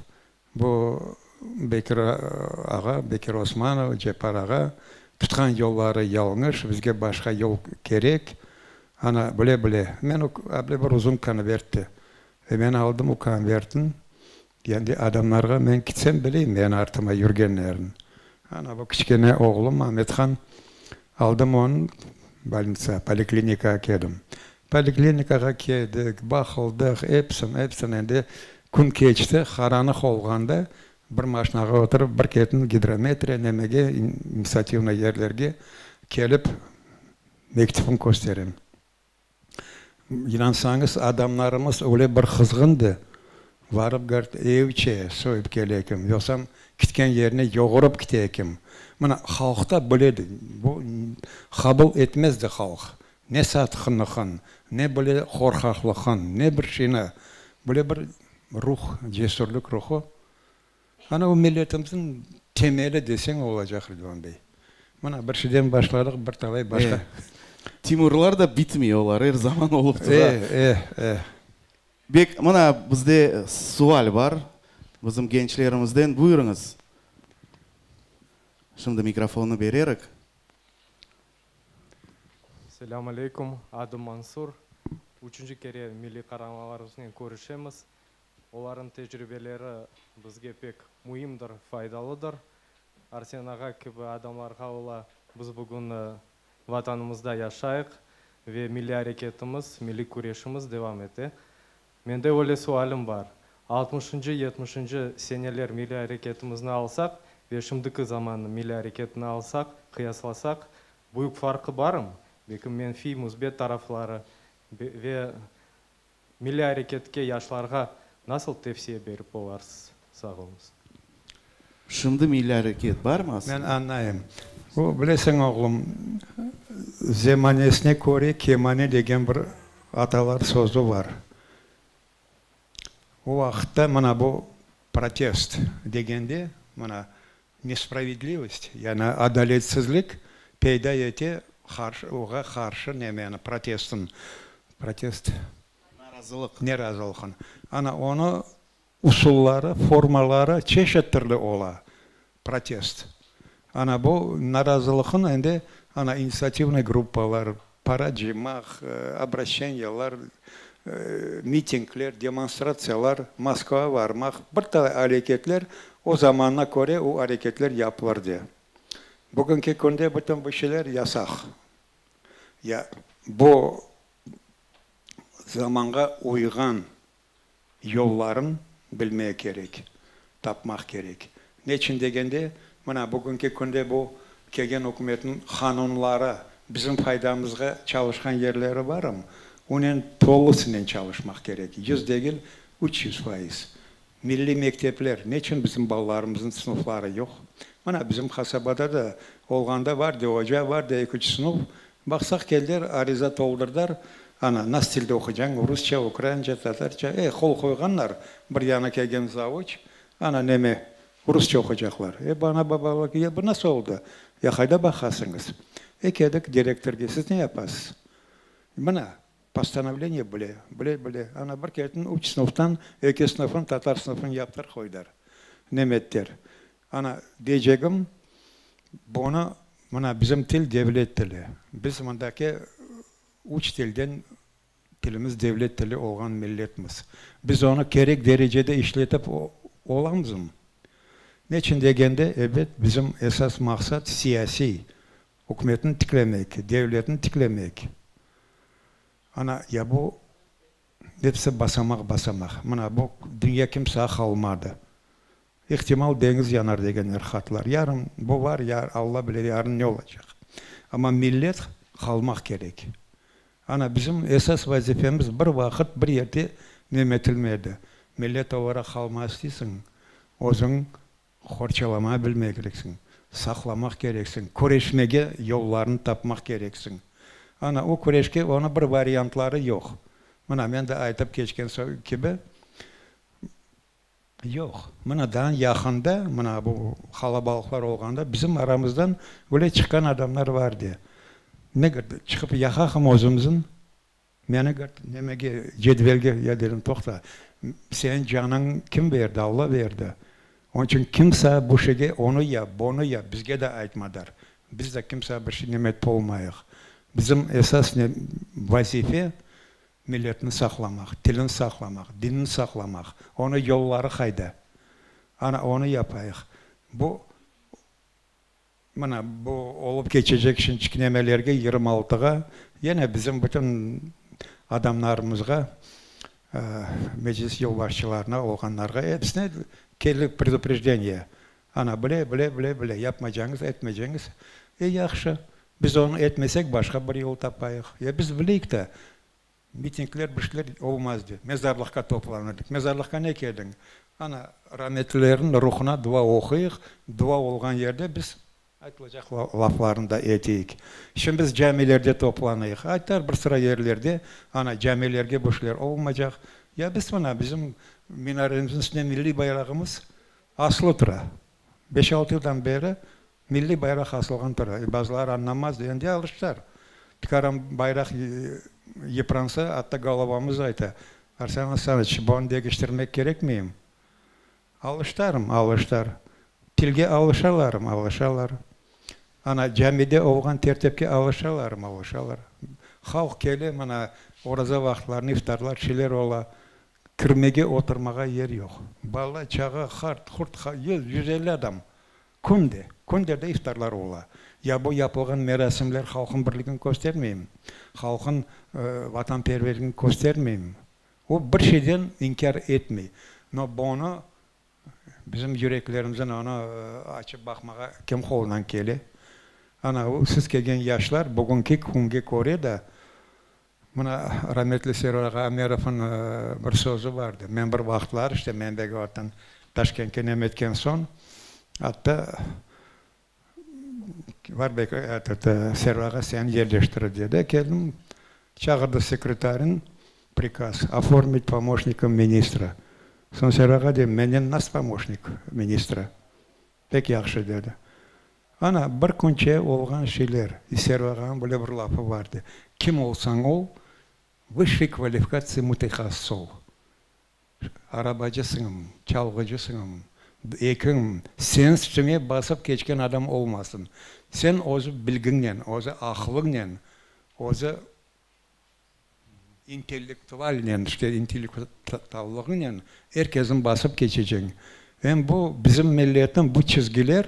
Bu Bekir ağa, Bekir Osmanov, Ceppar ağa tutqan yolları yañlış, bizge başqa yol kerek. Ana, bile-bile, men o able bir uzun konvertti. Ve men aldım o konvertni, endi adamlarğa men kitsem bileyim meni artıma yürgenlerini. Ana, bu kiçkene oğlum Amethan, aldım onı, bolnitsa, poliklinikağa keldim. Poliklinikağa keldik, baqıldıq, episin, episin, endi kün keçti, qaranlıq olğanda bir maşinağa oturıp, bir kettim gidrometriya nemege, inisiativnıy yerlerge kelip mektüpni kösterem. İnansañız, adamlarımız öyle bir qızğındı, varıp, govorit, evçe soyıp kele ekim, yoqsam kitken yerine yoğurıp kite ekim. Mına, halq da biledi, bu qabul etmezdi halq. Ne satqınlıqın, ne bile qorqaqlıqın, ne bir şeyni, bile bir ruh, cesürlik ruhu. Ana o milletimizniñ temeli deseñ olacaq, Ridvan bey. Mına bir şeyden başladıq, bir talay başqa. E, Timurlar da bitmey, olar er zaman olıp tura. E, e, e. Bek, mına bizde sual bar bizim gençlerimizden. Buyurıñız. Şimdi mikrofonnı bererik. Selâm aleyküm, adım Mansur. Üçünci kere milliy qaramanlarımıznen körüşemiz. Olarnıñ tecribeleri bizge pek müimdir, faydalıdır. Arsen ağa kibi adamlarğa ola biz bugün Vatanımızda yaşayıq ve milliy areketimiz, milliy küreşimiz devam ete. Mende öyle sualim bar. Altmışıncı, yetmişinci seneler milliy areketimizni alsaq ve şimdiki zamannıñ milliy areketini alsaq, qıyaslasaq, büyük farqı barmı? Belki menfiy, müsbet tarafları ve milliy areketke yaşlarğa nasıl tevsiye berip olarsız? Sağ oluñız. Şimdi milliy areket barmı aslında? Men añlayım. O, bilesiñ, oğlum, zemanesine köre kemane degen bir atalar sözü bar. O vaqıtta mına bu protest degende, mına nespravedlivost, yani adaletsizlik. peyda ete qarşı, oğa qarşı nemeni, protestin, protest. Narazılıq. Narazılıqın. Ana, onı usulları, formaları çeşit türlü ola, protest. Ana, bu narazılıqın endi, ana, initsiativnıy gruppalar, para cıymaq, obraşçeniyalar, mitingler, demonstratsiyalar, Moskvağa varmaq, bir talay areketler, o zamanına köre o areketler yapılırdı. Bugünki künde bütün bu şeyler yasaq. Ya bu zamanğa uyğan yolların bilmege kerek, tapmaq kerek. Neçün degende, mına bugünki künde bu kelgen ükümetniñ qanunları bizim faydamızğa çalışqan yerleri barım, onen tolusınen çalışmaq kerek, yüz degil, 300%. Milliy mektepler, neçün bizim balalarımıznıñ sınıfları yoq? Mına bizim qasabada da olğanda var de oca, var de eki-üç sınıf, baqsaq keldiler, ariza toldurdılar, ana, nasıl tilde oqucañ, rusça, ukrainca, tatarca, e, qol qoyğanlar, bir yañı kelgen zavuç, ana, neme, rusça oqucaqlar. E, bu ana-babalar, ya bu nasıl oldı? Ya qayda baqasıñız? E, keldik direktorge, siz ne yapasız? Mına, postanovleniye bile, bile, bile, ana, bir keldiñ üç sınıftan eki sınıfın tatar sınıfın yaptılar, qoydılar, nemetler. Ana, deycegim, bunı, mına, bizim til devlet tili. Biz mındaki üç tilden tilimiz devlet tili olğan milletmiz. Biz onı kerek derecede işletip olamızmı? Neçün degende, ebet, bizim esas maqsat siyasiy, ükümetni tiklemek, devletni tiklemek. Ana, ya bu episi basamaq-basamaq. Mına, bu dünya kimsege qalmadı. İhtimal, deñiz yanar degenler hatlar. Yarın bu var, ya Alla bile, yarın ne olacaq. Amma millet qalmaq kerek. Ana, bizim esas vazifemiz bir vaqıt bir yerde nemetilmedi. Millet olaraq qalmaq isteysiñ, özüñ qorçalamağa bilmek kereksiñ, saqlamaq kereksiñ, küreşmege yollarını tapmaq kereksiñ. Ana, o küreşke onıñ bir variantları yoq. Mına, men de aytıp keçken kibi, Yoq. Mına daa yaqında, mına bu qalabalıqlar olğanda bizim aramızdan öyle çıqqan adamlar var de. Ne çıqıp yaqaqım özümizin, meni nemege, cedvelge, ya dedim, toqta, seniñ canıñ kim berdi, Alla berdi. Onıñ içün kimse bu şeyge onı yap, bunı yap, bizge de aytmadar. Biz de kimsege bir şey nemetip olmayıq. Bizim esas vazife, Milletni saqlamaq, tilin saqlamaq, dinin saqlamaq, onı yolları qayda? Ana, onı yapayıq. Bu, mına, bu olıp keçecek şimdiki nemelerge, 26-ğa, yine bizim bütün adamlarımızğa, meclis yolbaşçılarına, olğanlarğa, episine keldi preduprejdeniye. Ana, bile, bile, bile, bile, yapmacañız, etmeyceñiz. E, yahşı, biz onı etmesek, başqa bir yol tapayıq. Ya biz bileyik de, mitingler, bir şeyler olmaz dep, mezarlıqqa toplanırdık. Mezarlıqqa ne keldiñ? Ana, rametlilerniñ ruhuna dua oquyıq, dua olğan yerde biz aytılacaq laflarnı da eteyik. Şimdi biz camilerde toplanayıq. Aytar bir sıra yerlerde, ana, camilerge bu şeyler olmaycaq. Ya biz mına, bizim minaremizniñ üstünde milliy bayrağımız asılı tura. Beş-altı yıldan beri milliy bayraq asılğan tura. Bazıları añlamaz, endi alıştılar. Tikaran bayraq yıpransa, atta golovamız ayta, Arsen Asanoviç, bunı degiştirmek kerekmeyim? Alıştarım, alıştar. Tilge alışalarım, alışalar. Ana, camide olğan tertipke alışalarım, alışalar. Halq kele, mına, oraza vaqıtlarında iftarlar, şeyler ola. Kirmege, oturmağa yer yoq. Bala, çağa, qart, qurt, yüz, 150 adam. Künde, künde de iftarlar ola. Ya bu yapılğan merasimler halqnıñ birligini köstermeymi? Halqnıñ vatanperverligini köstermeymi? O bir şeyden inkâr etmey. No bunı bizim yüreklerimizden onı açıp baqmağa kim qolundan kele? Ana, o siz kelgen yaşlar bugünki künge köre de, mına rametli Server ağa Ömerovnıñ bir sözü vardı, men bir vaqıtlar, işte men Begvattan Taşkentke nem etken soñ, atta var bek, etot, Server ağa seni yerleştirdi dedi, keldim, çağırdı sekretarin, prikaz, oformit pomoşnikom ministra. Soñ Server ağa deyim, menden nasıl pomoşnik ministra? Pek yahşı, dedi. Ana, bir künçe olğan şeyler, İserov ağanıñ böyle bir lafı vardı, Kim olsañ ol, vısşiy kvalifikatsiya mütehassıs ol. Arabacısıñm, çalğıcısıñm, ekiñm, sen üstüñe basıp keçken adam olmasın. Sen özü bilgiñnen, özü aqlıñnen, özü intellektualnen, işte, intellektuallığıñnen er kesni basıp keçeceñ. Em bu bizim milletniñ bu çizgiler,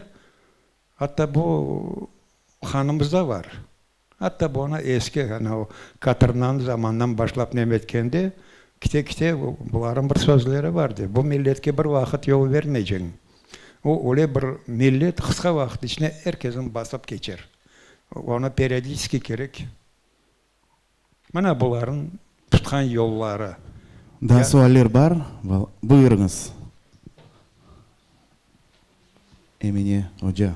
atta bu qanımızda bar. Atta bunı eski, ana o Katırnanıñ zamanından başlap nemetkende, kite-kite bularnıñ bir sözleri vardı, Bu milletke bir vaqıt yol vermeyceñ. O öyle bir millet, qısqa vaqıt içinde er kesni basıp keçer. Onı periodiçeskiy kerek. Mına bularnıñ tutqan yolları. Daa sualler bar? Buyurıñız, Emine oca.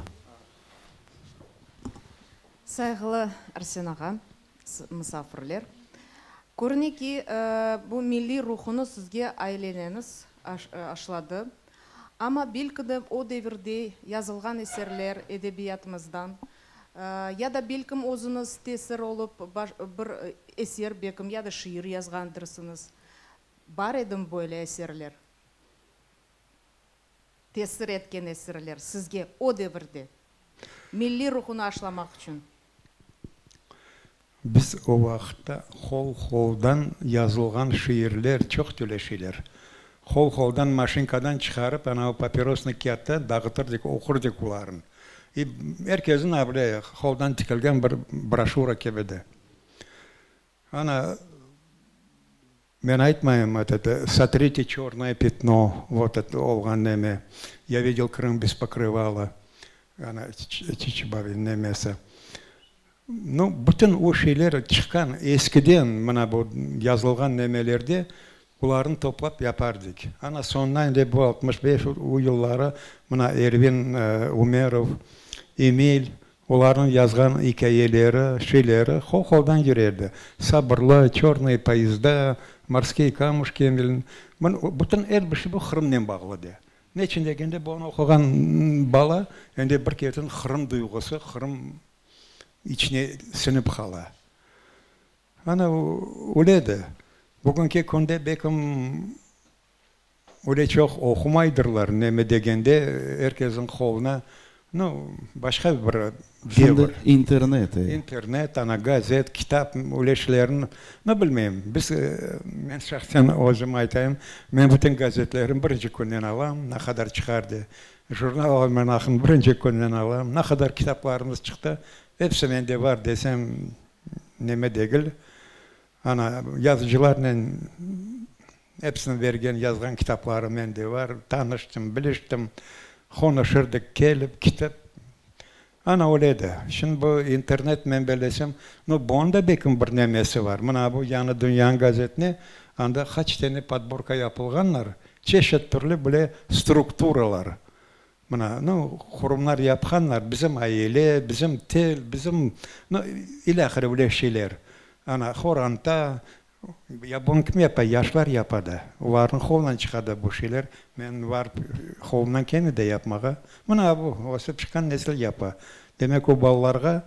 Sayğılı Arsen ağa, musafirler! Körüne ki, bu milliy ruhunı sizge aileñiz aşladı. Amma belki de o devirde yazılğan eserler edebiyatımızdan Ya da belkim özüñiz tesir olıp bir eser belkim ya da şiir yazğandırsıñız. Bar edimi böyle eserler? Tesir etken eserler sizge o devirde, milliy ruhunı aşlamaq içün? Biz o vaqıtta hol-holdan yazılğan şiirler, çoq türlü şeyler, hol-holdan maşinkadan çıqarıp, anavı papirosnıy kâğıtta dağıtırdık, oqurdık olarnı. İ er kesniñ a bile holdan tikilgen bir broşüra kibi de. Ana, men aytmayım, etot, sotrite çörnoye pятno, vot et olğan neme, ya videl Krım bez pokrıvala, ana, Çiçibabin nemesi. Nu, bütün o şeyler çıqqan eskiden, mına bu yazılğan nemelerde, bularnı toplap yapardik. Ana, soñuna endi bu 65 o yılları mına Ervin Umerov, Emil, olarnıñ yazğan ikâyeleri, şeyleri hol-holdan yürerdi. Sabırlı, Çörnıye poyezda, Morskiye kamuşki, bütün er bir şey bu Qırımnen bağlı edi. Ne içün degende, bunı oquğan bala endi bir ketin Qırım duyğusı, Qırım içine siñip qala. Ana, öyle de. Bugünki künde belkim öyle çoq oqumaydırlar, neme degende, er kesniñ qoluna, nu, başqa bir devir. Şimdi internet, e. İnternet, ana, gazet, kitap, öyle şeylerni, nu, bilmeyim. Biz, men şahsen özüm aytayım, men bütün gazetlerni birinci künden alam, ne qadar çıqardı. Jurnal, almanahını birinci künden alam. Ne qadar kitaplarımız çıqtı, episi mende bar desem, neme degil. Ana, yazıcılarnen episiniñ bergen, yazğan kitapları mende bar. Tanıştım, biliştim, qonuşırdık, kelip, kitip. Ana, öyle edi. Şimdi bu internet, men bellesem, nu, bunıñ da belkim bir nemesi bar. Mına bu Yañı dünyanıñ gazetine anda qaç tane podborka yapılğanlar, çeşit türlü bile strukturalar. Mına, nu, qurumlar yapqanlar, bizim aile, bizim til, bizim, nu, ilâhre öyle şeyler. Ana, qoranta, ya bunı kim yapa? Yaşlar yapa da. Olarnıñ qolunan çıqa da bu şeyler. Men barıp, qolumdan kelmey de yapmağa. Mına bu, ösip çıqqan nesil yapa. Demek, o balalarğa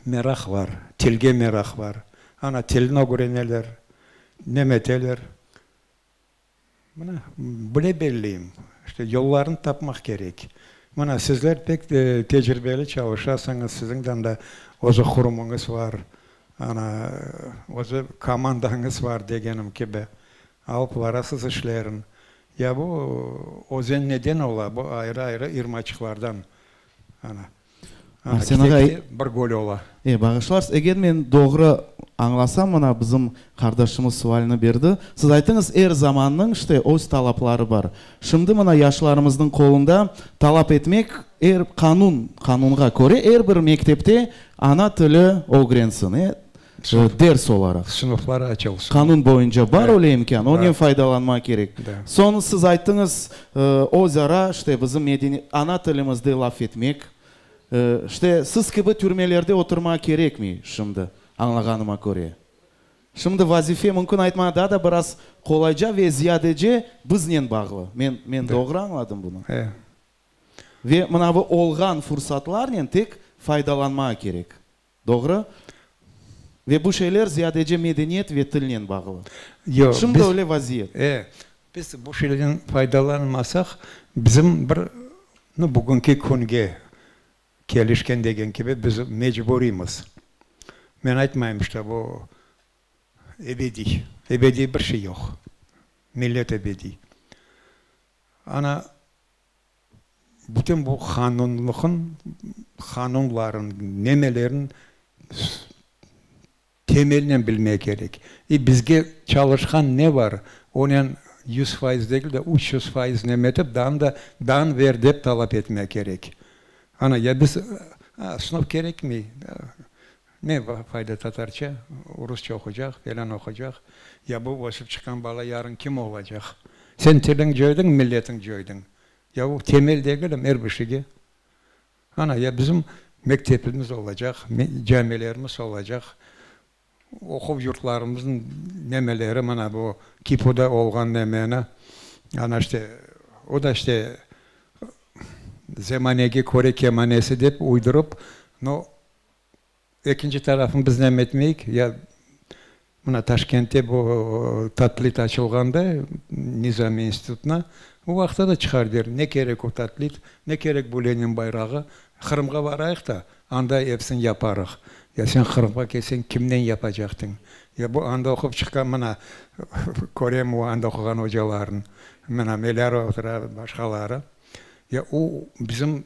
meraq bar, tilge meraq bar. Ana tilini ögreneler, nemeteler. Mına, bile belleyim, işte, yollarını tapmaq kerek. Mına, sizler pek tecribeli çalışasıñız, siziñ de anda özü qurumıñız bar, ana, özü komandañız bar degenim kibi, alıp barasız işlerin. Ya bu özen neden ola? Bu ayrı-ayrı irmaçıqlardan, ana. Arsen ağa, bir göl ola. E, bağışlarsız, eger men doğru añlasam, mına bizim qardaşımız sualini berdi, siz aytıñız, er zamannıñ, işte, öz talapları bar. Şimdi mına yaşlarımıznıñ qolunda talap etmek, er qanun, qanunğa köre er bir mektepte ana tili ögrensin, e, ders olaraq. Sınıflar açılsın. Qanun boyunca bar öyle imkân, onen faydalanmaq kerek. Soñ siz ayttıñız, öz ara, işte, bizim medeni, ana tilimizde laf etmek, işte, siz kibi türmelerde oturmaq kerekmey şimdi, añlağanıma köre. Şimdi vazife, mümkün aytmağa, daa da biraz qolayca ve ziyadece biznen bağlı. Men, men doğru añladım bunı? E. Ve mınavı olğan fursatlarnen tek faydalanmağa kerek. Doğru? Ve bu şeyler ziyadece medeniyet ve tilnen bağlı. Yoq, Şimdi biz, öyle vaziyet. E, biz bu şeylerden faydalanmasaq, bizim bir, nu, bugünki künge kelişken degen kibi, biz mecburiymiz. Men aytmayım, işte, bu ebediy. Ebediy bir şey yoq. Millet ebediy. Ana, bütün bu qanunlıqın, qanunların, nemelerin temelinen bilmek kerek. E, bizge çalışqan ne bar, onen 100% degil de, 300% neme etip, daa da daa ver dep talap etmek kerek. Ana, ya biz, sınıf kerekmey, ne fayda tatarca, rusça oquycaq, felân oquycaq, ya bu ösip çıqqan bala yarın kim olacaq? Sen tiliñ coydıñ, milletiñ coydıñ. Ya o temel degilmi er bir şeyge? Ana, ya bizim mektepimiz olacaq, camilerimiz olacaq, oquv yurtlarımıznıñ nemeleri, mına bu KİPUda olğan nemeni, ana işte, o da işte zemanege köre kemanesi dep uydurıp, no, ekinci tarafını biz neme etmeyik, ya mına Taşkentte bu Tatlit açılğanda, Nizami institutına, o vaqıtta da çıqar der, ne kerek o Tatlit, ne kerek bu Lenin bayrağı, Qırımğa barayıq da, anda episini yaparıq. Ya sen Qırımğa kelseñ, kimnen yapacaqtıñ? Ya bu anda oqup çıqqan, mına, körem o anda oquğan ocaların, mına Melârova otura, başqaları. Ya o bizim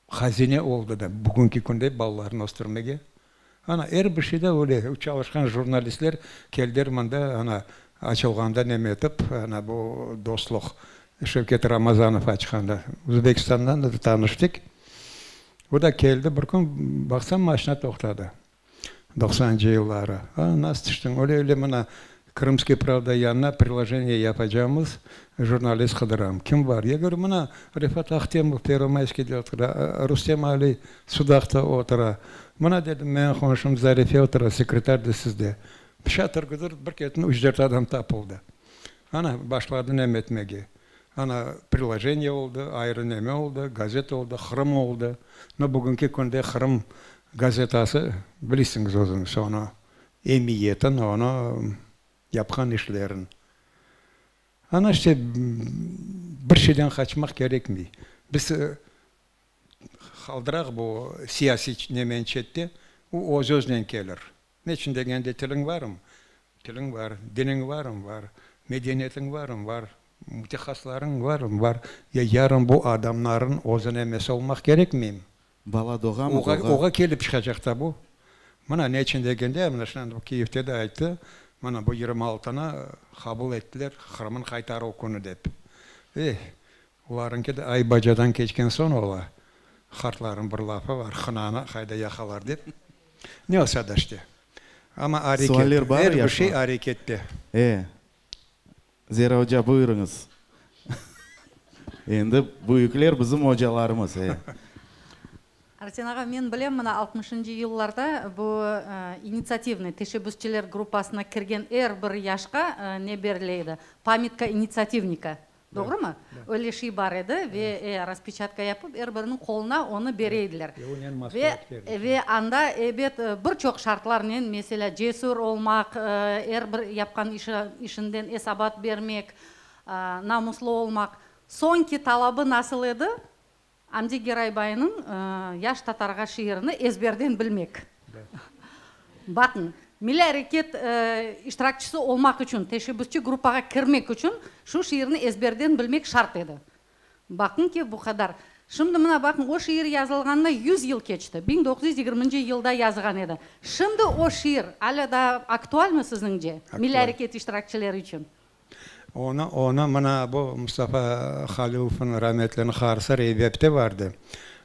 hazine oldı da bugünki künde balalarnı östürmege. Ana, er bir şeyde öyle, çalışqan jurnalistler keldiler mında, ana, açılğanda neme etip, ana, bu dostluq Şevket Ramazanov açqanda, Özbekistandan da tanıştıq. O da keldi bir kün, baqsam, maşina toqtadı. Doqsanıncı yılları. A, nasıl tüştiñ? Öyle, öyle, mına, Krımskiy pravda yanına priloženiye yapacağımız, jurnalist qıdıram. Kim bar? Ya говорю, mına, Refat Ahtemov Pervomayskiyde otura, Rustem Ali Sudaqta otura. Mına, dedim, menim qonşum Zarife otura, sekretar da sizde. Şatır-güdür bir ketin üç-dört adam tapıldı. Ana, başladı neme etmege. Ana, priloženiye oldı, ayrı neme oldı, gazeta oldı, Qırım oldı. No, bugünki künde Qırım gazetası, bilesiñiz özüñiz onı, emiyetin, onı yapqan işlerin. Ana, işte, bir şeyden qaçmaq kerekmey. Biz qaldıraq bu siyasiy nemeni çette, o öz-özünen kelir. Ne içün degende, tiliñ barmı? Tiliñ bar. Diniñ barmı? Bar. Medeniyetiñ barmı? Bar. Mütehassıslarıñ barmı? Bar. Ya yarın bu adamların özüne emesi olmaq kerekmeymi? Bala doğamı? Oğa, Doğa. oğa kelip çıqacaq da bu. Mına ne içün degende, mına şimdi bu Kiyevde de ayttı, mına bu 26-nı qabul ettiler Qırımnıñ qaytaruv künü dep. Eh, olarıñki de ay bacadan keçken soñ ola. Qartlarnıñ bir lafı bar, hınanı qayda yaqalar dep. Ne olsa da işte. Amma areket, Sualler bar er bir yaşlar. şey arekette. E, Zera oca, buyurıñız. Endi büyükler bizim ocalarımız. E. Arsen ağa, men bilem, mına 60-ıncı yıllarda bu initsiativnıy teşebbüsçiler gruppasına kirgen er bir yaşqa ne berile edi? Pamyatka initsiativnika. Doğrumı? Öyle şey bar edi ve raspeçatka yapıp er biriniñ qoluna onı bere ediler. Ve ve anda ebet bir çoq şartlarnen, meselâ, cesür olmaq, er bir yapqan işi işinden esabat bermek, namuslı olmaq. Soñki talabı nasıl edi? Amdi Geraybaynıñ Yaş tatarğa şiirini ezberden bilmek. Baqıñ, milliy areket iştirakçisi olmaq içün, teşebbüsçi gruppağa kirmek içün şu şiirni ezberden bilmek şart edi. Baqıñ ki, bu qadar. Şimdi mına baqıñ, o şiir yazılğanına 100 yıl keçti, 1920-nci yılda yazğan edi. Şimdi o şiir alâ daa aktualmi siziñce, milliy areket iştirakçileri içün? Onı, onı mına bu Mustafa Halilovnıñ rametliniñ qarısı Reybepte vardı.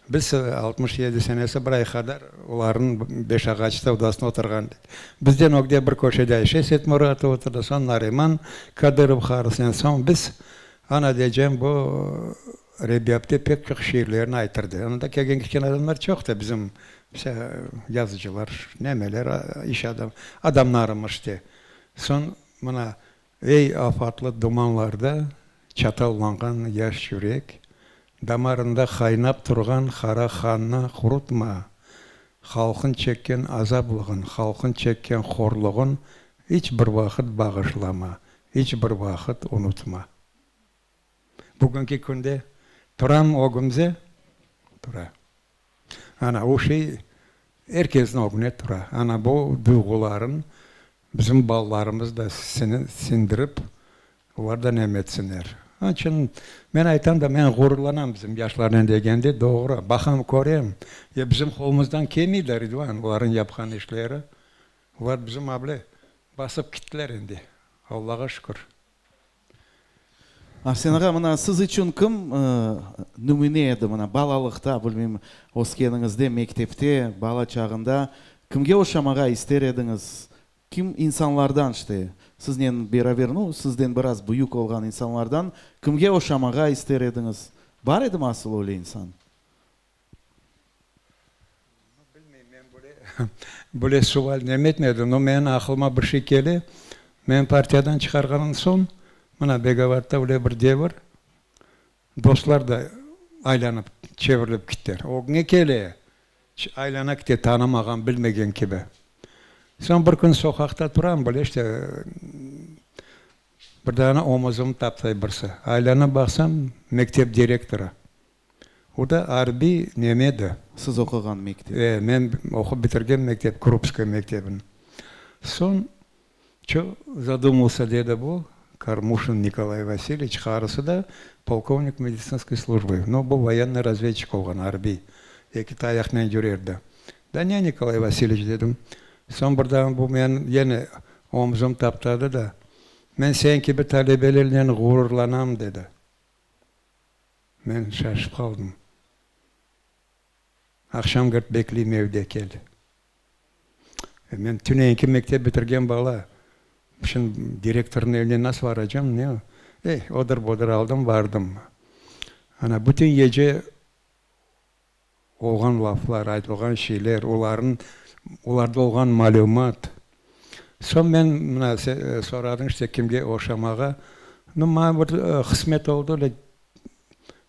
Biz 67 senesi bir ay qadar olarnıñ Beş-Ağaçta odasında oturğan edik. Bizden ögde bir köşede Ayşe Setmuratova oturdı, soñ Nariman Kadırov qarısınen, soñ biz. Ana deycem, bu Rebyapte pek çoq şiirlerini aytırdı. Anda kelgen-ketken adamlar çoq da, bizim yazıcılar, nemeler, iş adam, adamlarımız işte. Soñ mına, Ey afatlı dumanlarda çatallanğan yaş yürek! Damarında qaynap turğan qara qannı qurutma. Halqıñ çekken azaplığın, halqıñ çekken horluğın iç bir vaqıt bağışlama, iç bir vaqıt unutma. Bugünki künde turamı ögümze? Tura. Ana, o şey er kesniñ ögüne tura. Ana, bu duyğuların bizim balalarımız da siñdirip, olar da nem etsinler. Onıñ içün men aytam da, men ğururlanam bizim yaşlarnen degende, doğru, baqam, körem, ya bizim qolumızdan kelmey da, Ridvan, olarnıñ yapqan işleri. Olar bizim able basıp kettiler endi, Allağa şükür. Arsen ağa, mına siz içün kim nümüne edi, mına balalıqta, bilmeyim, öskeniñizde, mektepte, bala çağında kimge oşamağa ister ediñiz? Kim insanlardan, işte, siznen beraber, nu, sizden biraz büyük olğan insanlardan kimge oşamağa ister ediñiz? Bar edimi asıl öyle insan? Bilmeyim, men böyle, böyle sual nem etmedim, no menim aqılıma bir şey kele, men partiyadan çıqarğanım soñ, mına Begovatta öyle bir devir, dostlar da aylanıp, çevirilip kittiler. Ögüñe kele, aylana kite, tanımağan, bilmegen kibi. Soñ bir kün soqaqta turam, böyle işte, bir dane omuzımnı taptay birisi. Aylanıp baqsam, mektep direktorı. O da arbiy neme edi. Siz oquğan mektep. E, men oqup bitirgen mektep, Krupskaya mektebini. Soñ, ço zadumался dedi bu, Kormuşin Nikolay Vasilyeviç, qarısı da polkovnik meditsinskoy slujbı. No, bu voyennıy razvedçik olğan, arbiy. Eki tayaqnen yürerdi. Da ne, Nikolay Vasilyeviç, dedim. Soñ birden bu menim yene omuzım taptadı da, Men sen kibi talebelernen ğururlanam, dedi. Men şaşıp qaldım. Aqşam girt bekleyim evde, kel. E, men tüneyinki mektep bitirgen bala, şimdi direktornıñ evine nasıl baracam, ne? Ey, odır-budır aldım, bardım. Ana, bütün gece olğan laflar, aytılğan şeyler, olarnıñ, olarda olğan malümat. Soñ men, mına, soradıñ işte, kimge oşamağa. Nu, maña bir qısmet oldı, öyle,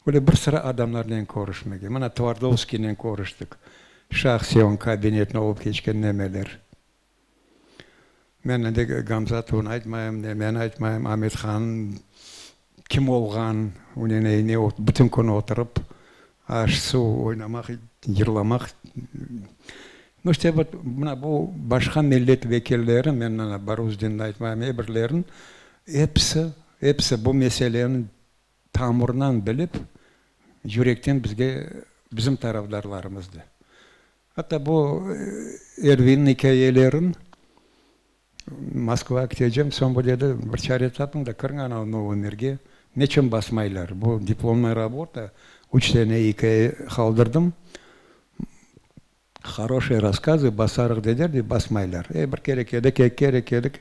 öyle bir sıra adamlarnen körüşmege. Mına, Tvardovskiynen körüştik, şahsiy onıñ kabinetinde olıp keçken nemeler. Men endi Gamzatovnı aytmayım, nemeni aytmayım, Amethan kim olğan, onen ne bütün kün oturıp, aş-suv oynamaq, yırlamaq. Nu, işte, vot, mına bu başqa millet vekilleri, men mına Baruzdinni aytmayım, ebirlerin, episi, episi bu meseleni tamırından bilip, yürekten bizge, bizim tarafdarlarımızdı. Atta bu Ervinniñ ikâyelerin Moskvağa ketecem, soñ bu dedi, bir çare tapıñ da, kiriñ anavı Novıy mirge, neçün basmaylar? Bu diplomnıy rabota, üç dane ikâye qaldırdım, horoşiy rasskazı, basarıq dediler de, basmaylar. E, bir kere keldik, eki kere keldik,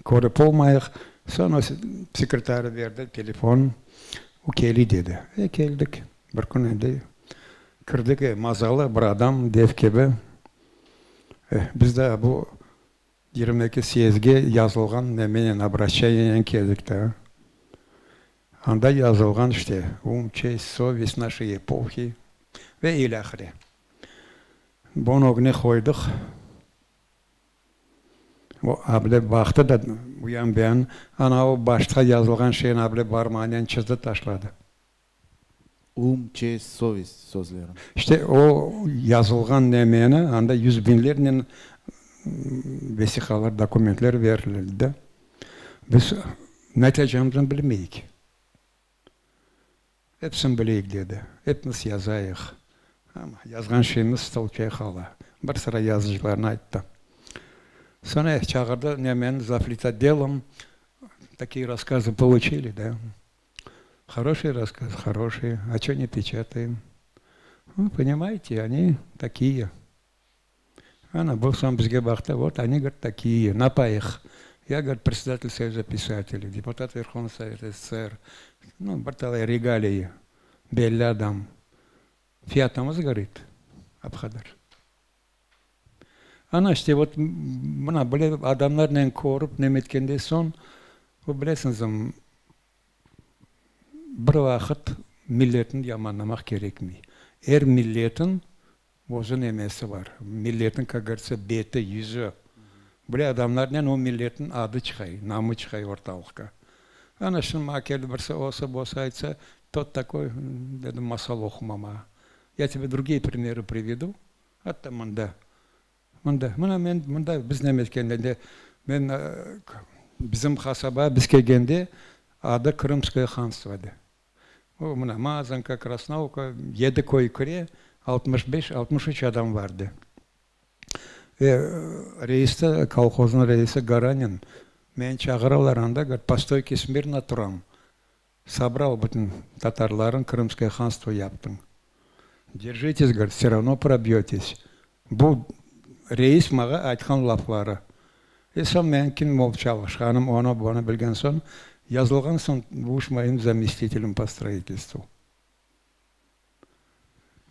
körip olmayıq. Soñ o sekretarı berdi telefon, o keliy dedi. E, keldik. Bir kün endi kirdik, e, mazalı bir adam, dev kibi. E, biz daa bu 22 syezdge yazılğan nemenen, obraşçeniyenen keldik daa. Anda yazılğan işte, um, çest, sovest našey epohi ve ilâhre. Bunı ögüne qoydıq. O able baqtı da bu yan bu yan, ana o başta yazılğan şeyni able barmağınen çızdı taşladı. Um, çest, sovest sözleri. İşte, o yazılğan nemeni, anda yüz biñlernen vesiqalar, dokumentler berildi. Biz ne aytacağımıznı bilmeyik. Episini bileyik, dedi. Epimiz yazayıq. Amma yazğan şeyimiz stolçaya qala. Bir sıra yazıcılarnı ayttı. Soñra çağırdı nemeni, zavlitotdelom такие рассказы получили, да. Хороший рассказ, хороший. А чё не печатаем? Ну, понимаете, они такие. Ana, bu soñ bizge baqtı, вот они, говорит, такие, napayıq. Я, говорит, председатель Союза писателей, депутат Верховного Совета СССР. Ну, bir talay regalii, belli adam. Fiyatımız, говорит, ap qadar. Ana, işte, vot, mına, böyle adamlarnen körip, neme etkende soñ, bu bilesiñiz, bir vaqıt. Milletni yamanlamaq kerekmey. Er milletin özü nemesi bar. Milletin, kak govoritsâ, beti, yüzü. Böyle adamlarnen o milletin adı çıqay, namı çıqay ortalıqqa. Ana şimdi maña keldi birisi osı, bosı aytsa, tot takoy, dedim, masal oquma maña. Ya tebe drugiye primerı privedu, atta mında. Mında, mına men mında biz neme etkende, men bizim qasaba biz kelgende adı Krımskoye hanstvo edi. O, mına Mazanka, Krasnovka, yedi köy kire, 65, 63 adam vardı. Ve reis de, kolhoznıñ reisi Garanin, meni çağıralar anda, govorit, po stoyke smirno turam, sobral bütün tatarlarnı, Krımskoye hanstvo yaptıñ. Derjites, govorit, vse ravno probyetes. Bu reis maña aytqan lafları. E soñ men kim olıp çalışqanım, onı, bunı bilgen soñ, yazılğan soñ, buş moim zamestitelem po stroitelstvu.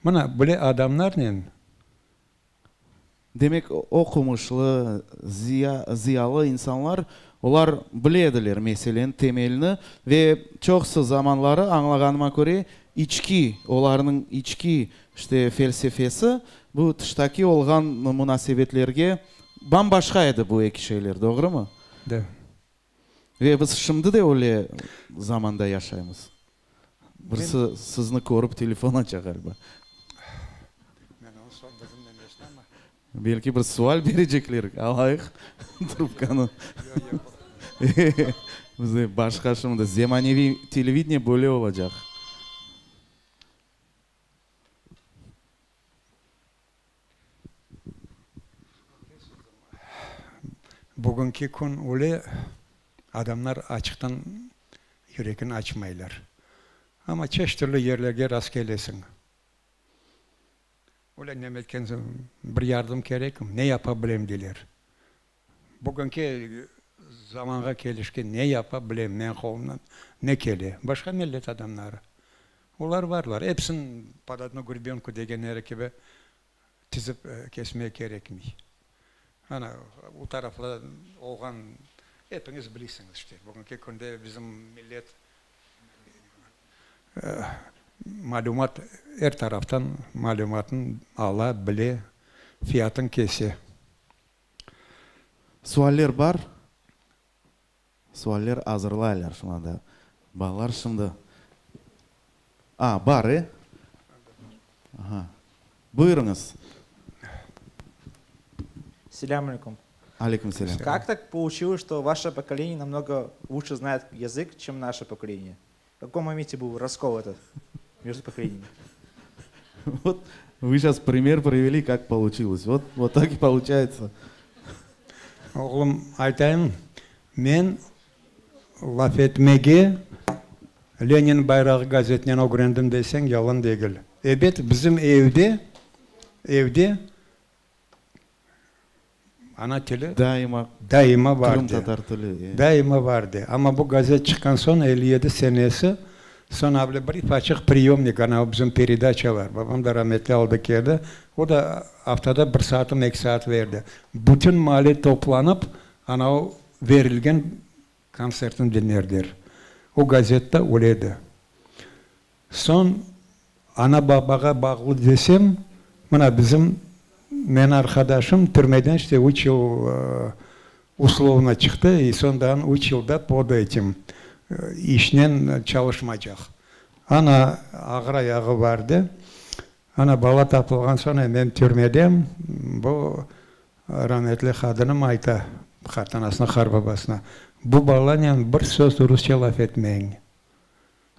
Mına, böyle adamlarnen. Demek, oqumışlı, ziya, ziyalı insanlar, olar bile ediler meseleniñ temelini ve çoqusı zamanları, añlağanıma köre, içki, olarnıñ içki, işte, felsefesi bu tıştaki olğan munasebetlerge bam-başqa edi bu eki şeyler, doğrumı? Da. Ve biz şimdi de öyle zamanda yaşaymız. Birisi sizni körip telefon aça ğaliba. Men onı soñ bizim nemesine ama. Belki bir sual berecekler, alayıq trubkanı. Yoq, yoq. Bizde başqa şimdi zemaneviy televideniye böyle olacaq. Bugünki kün öyle adamlar açıqtan yüregini açmaylar. Amma çeşit türlü yerlerge rastkelesiñ. Öyle neme etken soñ, bir yardım kerekim, ne yapa bilem deyler. Bugünki zamanğa kelişken ne yapa bilem, menim qolumdan ne kele. Başqa millet adamları, olar varlar. Episini pod odnu grebenku degenleri kibi tizip kesmege kerekmey. Ana, o taraflarda olğan epiñiz bilesiñiz işte, bugünki künde bizim millet malümat er taraftan malümatnı ala, bile, fiyatın kese. Sualler bar? Sualler azırlaylar şu anda. Balalar şimdi. A, bar, e? Aha. Buyurıñız. Selâm aleyküm. Aleyküm selâm. Как так получилось, что ваше поколение намного лучше знает язык, чем наше поколение? В каком моменте был раскол этот между поколениями? Вот вы сейчас пример привели, как получилось. Вот, вот так и получается. Oğlum, aytayım, men laf etmege Lenin bayrağı gazetinen ögrendim deseñ, yalan degil. Ebet, bizim evde, evde Ana tili daima daima vardı. Qırımtatar tili. Daima vardı. Amma bu gazet çıqqan soñ, 57 senesi, soñ avle bir ifaçıq priyomnik, ana bizim peredaçalar, babam da rametli aldı keldi, o da aftada bir saatım, eki saat verdi. Bütün maale toplanıp, ana o verilgen kontsertni diñlerdiler. O gazette öyle edi. Soñ ana-babağa bağlı desem, mına bizim, meni arqadaşım türmeden işte üç yıl uslovno çıqtı, i soñ daa üç yılda pod etim, işnen çalışmaycaq. Ana, ağır ayağı bardı. Ana, bala tapılğan soñ, men türmedem, bu rametli qadınım ayta qartanasına, qarbabasına, bu balanen bir söz rusça laf etmeñ.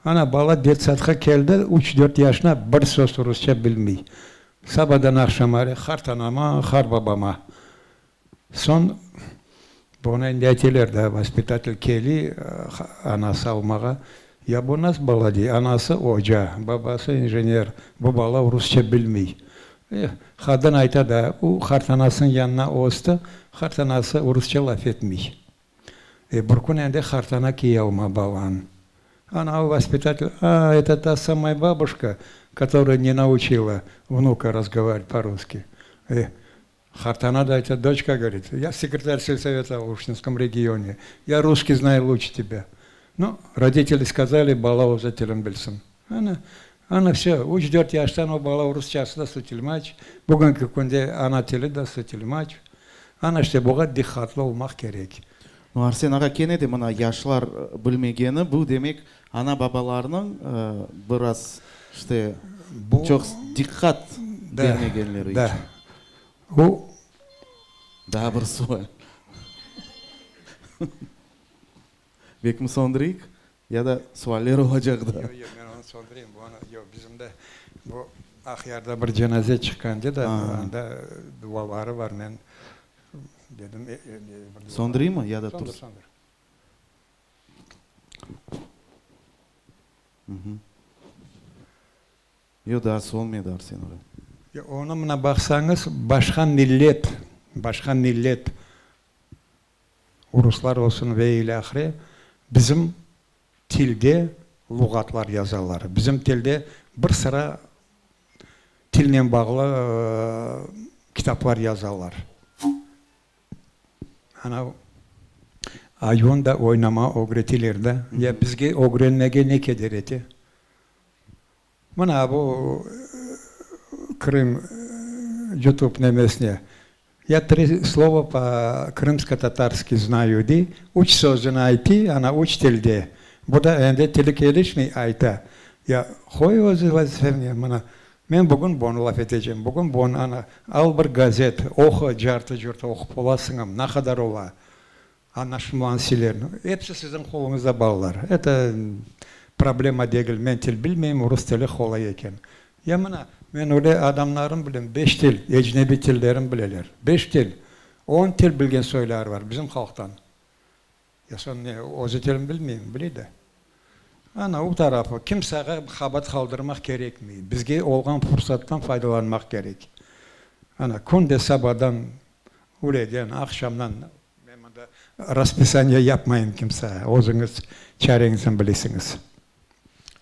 Ana, bala detsadqa keldi, üç-dört yaşına, bir söz rusça bilmey. Sabadan aqşamare qartanama, qarbabama. Soñ, bunı endi ayteler da, vaspitatel keli anası almağa. Ya bu nas bala, dey, anası oca, babası injener, bu bala rusça bilmey. Eh, qadın ayta da, o qartanasınıñ yanına östi, qartanası rusça laf etmey. E, bir kün endi qartana kiy alma balan. Ana, o vaspitatel, a, eto ta samaya babuşka, kotoraya ne nauçila vnuka razgovarivat po-russki. E, qartana da ayta, doçka, govorit, ya sekretar selsoveta v Aluştinskom regione, ya russkiy znayu luçe tebâ. Nu, roditeli skazali, bala özü tilin bilsin. Ana, ana vse, üç-dört yaştan o bala rusçası da sutilmaç, bugünki künde ana tili da sutilmaç. Ana işte buğa diqqatlı olmaq kerek. No, Arsen ağa, kene de mına yaşlar bilmegeni, bu demek ana-babalarnıñ biraz işte çoq diqqat bermegenleri içün. Da, o. Daa bir sual. Bekmi söndüreyik, ya da sualler olacaq daa? Yoq, yoq, men onı söndüreyim, bu onı, yoq, bizim de bu Aqyarda bir cenaze çıqqan da, anda duaları bar, men dedim. Söndüreyimmi ya da tursın? Söndür, söndür. Yoq, daa sönmedi, Arsen ağa. Yoq, onı mına baqsañız, başqa millet, başqa millet, uruslar olsun ve ilâhre, bizim tilde luğatlar yazalar. Bizim tilde bir sıra tilnen bağlı kitaplar yazalar. Ana, ayun da oynama ögretiler da. Ya bizge ögrenmege ne keder ete? Mına bu Krım YouTube nemesine Ya tri slova po krımsko-tatarski znayu dey, üç sözüni aytiy, ana üç tilde. Bu da endi tili kelişmey ayta. Ya qoy özü vazifeni, mına men bugün bunı laf etecem, bugün bunı, ana al bir gazet, oqu, cartı-curtı oqup olasıñmı, ne qadar ola añlaşılmağan şeylerni. Episi siziñ qoluñızda balalar. Eto problema degil, men til bilmeyim, rus tili qolay eken. Ya mına, men öyle adamlarnı bilem, beş til, ecnebiy tillerini bileler. Beş til, on til bilgen soyları bar bizim halqtan. Ya soñ ne, özü tilini bilmeymi? Bile de. Ana, o tarafı, kimsege qabaat qaldırmaq kerekmey. Bizge olğan fursattan faydalanmaq kerek. Ana, künde sabadan, üyleden, aqşamdan, men mında raspisaniye yapmayım kimsege, özüñiz çareñizni bilesiñiz.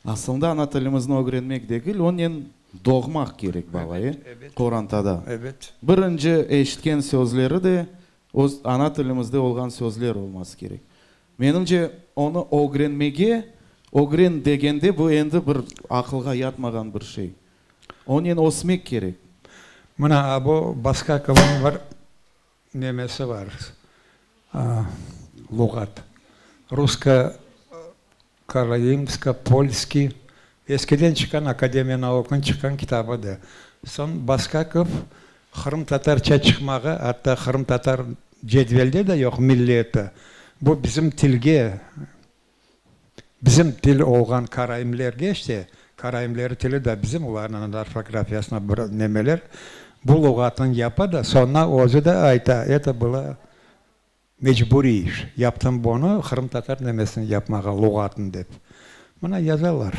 Aslında ana tilimizni ögrenmek degil, onen doğmaq kerek bala, e, qorantada. Ebet. Birinci eşitken sözleri de öz ana tilimizde olğan sözler olması kerek. Menimce, onı ögrenmege, ögren degende bu endi bir aqılğa yatmağan bir şey. Onen ösmek kerek. Mına bu Baskakovnıñ bir Nemesi bar, luğat. Rusko, karaimsko, polskiy, eskiden çıqqan Akademiya nauknıñ çıqqan kitabı da. Soñ Baskakov qırımtatarca çıqmağa, atta qırımtatar cedvelde de yoq milleti, bu bizim tilge, bizim til olğan karaimlerge işte, karaimleri tili de bizim, olarnıñ orfografiyasına bir nemeler, bu luğatnıñ yapa da, soñra özü de ayta, eto было mecburiy iş, yaptım bunı qırımtatar nemesini yapmağa, luğatnı dep. Mına yazalar.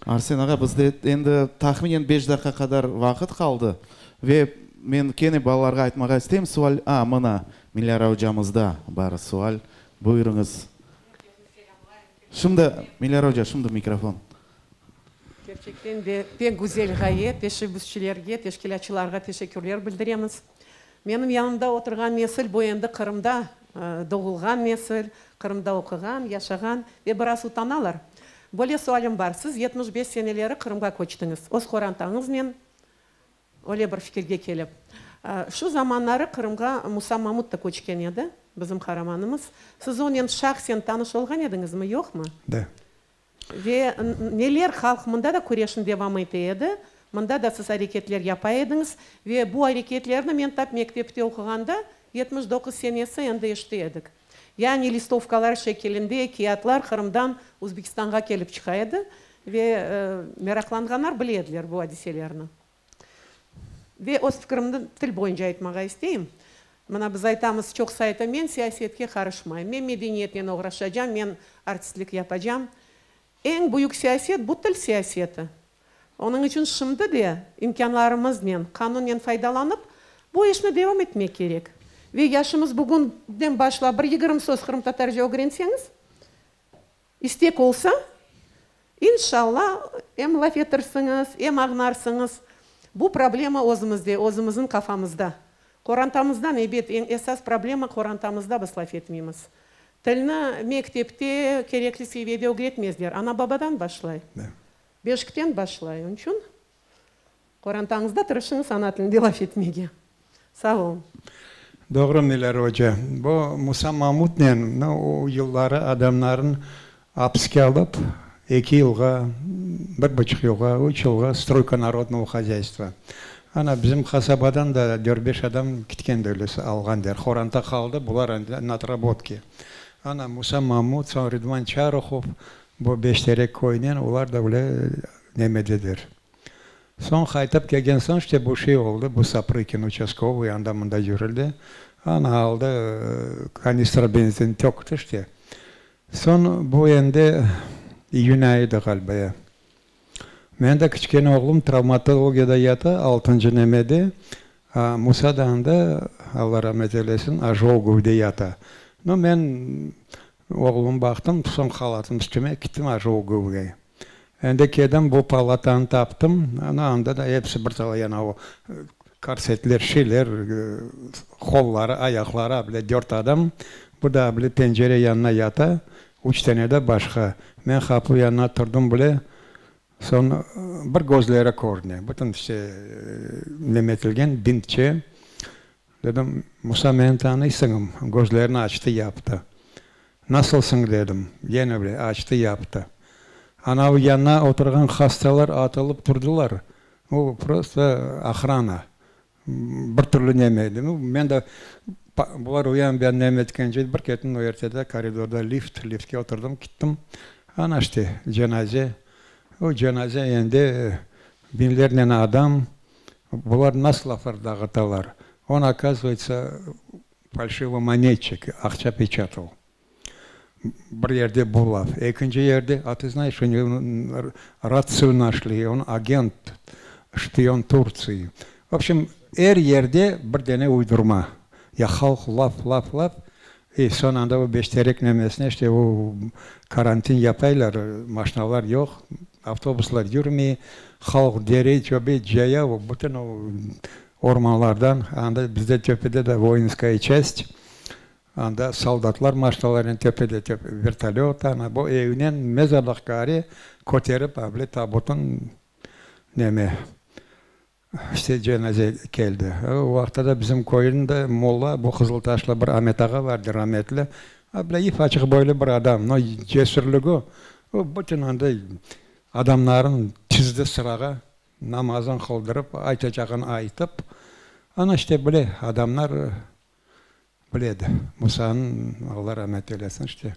Arsen ağa, bizde endi tahminen beş daqqa qadar vaqıt qaldı ve men kene balalarğa aytmağa isteyim, sual, a, mına, Milyara ocamızda bar sual, buyurıñız. Şimdi, Milyara oca, şimdi mikrofon. Kerçekten de pek güzel ğaye, teşebbüsçilerge, teşkilâtçılarğa teşekkürler bildiremiz. Menim yanımda oturğan nesil, bu endi Qırımda doğulğan nesil, Qırımda oquğan, yaşağan ve biraz utanalar. Böyle sualim bar, siz 75 seneleri Qırımğa köçtiñiz, öz qorantañıznen öyle bir fikirge kelip. Şu zamanları Qırımğa Musa Mamut da köçken edi, bizim qaramanımız. Siz onen şahsen tanış olğan ediñizmi, yoqmı? De. Ve neler halq mında da küreşni devam ete edi, mında da siz areketler yapa ediñiz. Ve bu areketlerni men tap mektepte oquğanda, 79 senesi, endi eşite edik. Yani listovkalar şekilinde kâğıtlar Qırımdan Özbekistanğa kelip çıqa edi ve meraqlanğanlar bile ediler bu adiselerni. Ve öz fikirimni til boyunca aytmağa isteyim. Mına biz aytamız, çoqsa ayta, men siyasetke qarışmayım, men medeniyetnen oğraşacam, men artistlik yapacam. Eñ büyük siyaset, bu til siyaseti. Onıñ içün şimdi de imkânlarımıznen, qanunnen faydalanıp, bu işni devam etmek kerek. Ve yaşımız bugünden başlap bir 20 söz qırımtatarca ögrenseñiz, İstek olsa, inşalla, em laf etirsiñiz, em añlarsıñız. Bu problema özümizde, özümizniñ qafamızda. Qorantamızdan, ebet, eñ esas problema qorantamızda biz laf etmeymiz. Tilni mektepte kerekli seviyede ögretmezler. Ana-babadan başlay. Beşikten başlay. Onıñ içün qorantañızda tırışıñız ana tilinde laf etmege. Sağ oluñ. Doğru, Miller oca. Bu Musa Mamutnen o yılları adamların apiske alıp, eki yılğa, bir buçuq yılğa, üç yılğa stroyka narodnogo hozyaystva. Ana, bizim qasabadan da dört-beş adam kitken öylesi alğan der. Qoranta qaldı, bular endi na otrabotki. Ana, Musa Mamut, soñ Ridvan Çaruhov, bu Beşterek köyünen, olar da öyle nemededir. Soñ qaytıp kelgen soñ, işte bu şey oldı, bu Saprıkin uçastkovıy anda-mında yürüldi. Ana, aldı, kanistra benzin tökti, işte. Soñ bu endi iyün ayıdı ğaliba ya. Menim de kiçkene oğlum travmatologiyada yata, altıncı nemede, a Musa da anda, Alla rahmet eylesin, ojoguvde yata. No, men oğlumı baqtım, soñ halatım üstüme kittim ojoguvge. Endi keldim, bu palatanı taptım, ana anda da episi bir talay ana o korsetler, şeyler, qolları, ayaqları able dört adam, bu da able pencere yanına yata, üç tane de başqa. Men qapu yanına turdım bile, soñ bir közleri körüne, bütün işte nemetilgen bintçe. Dedim, Musa, meni tanıysıñm? Közlerini açtı, yaptı. Nasılsıñ? dedim. Yene bile açtı, yaptı. Anavı yanına oturğan hastalar atılıp turdılar. O, prosto ohrana. Bir türlü neme edi. Men de bular uyan bu yan neme etkence, bir kettim o ertede koridorda lift, liftke oturdım, kittim. Ana işte, cenaze. O cenaze endi biñlernen adam. Bular nasıl laflar dağıtalar? On, okazıvaytsa, falşivomonetçik, aqça peçatal. Bir yerde bu laf, ekinci yerde, a tı znayeş, u nego ratsiyu naşli, on agent, şpion Turtsiyi. V obşem, er yerde bir dene uydurma. Ya halq laf, laf, laf, i soñ anda o Beşterek nemesine işte o karantin yapaylar, maşnalar yoq, avtobuslar yürmey, halq dere, çöbe, cayav, bütün o ormanlardan, anda bizde töpede de voinskaya çast, anda soldatlar maşnalarnen töpede, vertolöt, ana bu evnen mezarlıq kare köterip able tabutın neme. İşte cenaze keldi. O vaqıtta da bizim köyniñ de molla, bu Qızıltaşlı bir Amet ağa vardı, rametli. A bile ifaçıq boylu bir adam, no cesürligi, o bütün anday adamların tizdi sırağa, namazın qıldırıp, aytacağını aytıp, ana işte bile adamlar biledi. Musanıñ, Alla ramet eylesin, işte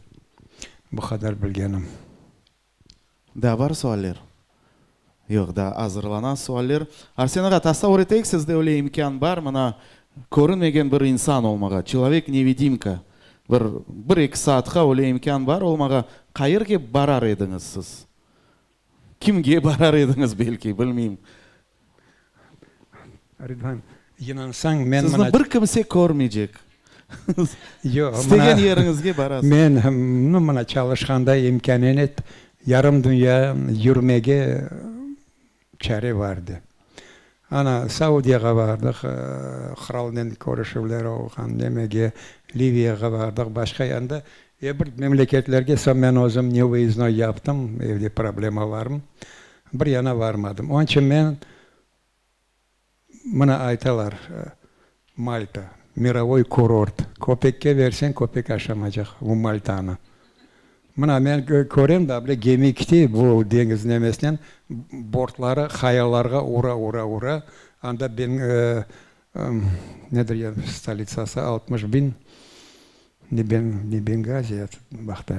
bu qadar bilgenim. Daa bar sualler? Yoq, daa azırlana sualler. Arsen ağa, tasavur eteyik, sizde öyle imkân bar, mına, körünmegen bir insan olmağa, çelovek-nevidimka, bir, bir-eki saatqa öyle imkân bar olmağa, qayerge barar ediñiz siz? Kimge barar ediñiz, belki, bilmeyim. Ridvan, inansañ, men mına. Sizni bir kimse körmeycek. Yoq, mına. İstegen yeriñizge barasıñız. Men, nu, mına çalışqanda imkâninet yarım dünya yürmege çare vardı. Ana, Saudiyağa bardıq, qıralnen körüşüvler olğan, nemege, Liviyağa bardıq, başqa yanda. E bir memleketlerge soñ men özüm nevyızdnoy yaptım, evde problemalarım. Bir yana varmadım. Onıñ içün men, mına aytalar, Malta, mirovoy kurort, köpekke verseñ, köpek aşamacaq bu Maltanı. Mına men körem da, bile gemi kite bu deñiz nemesinen, bortları qayalarğa ura, ura, ura, anda ben, nedir ya, stolitsası 60 biñ, ne ben, ne Bengazi, baqta,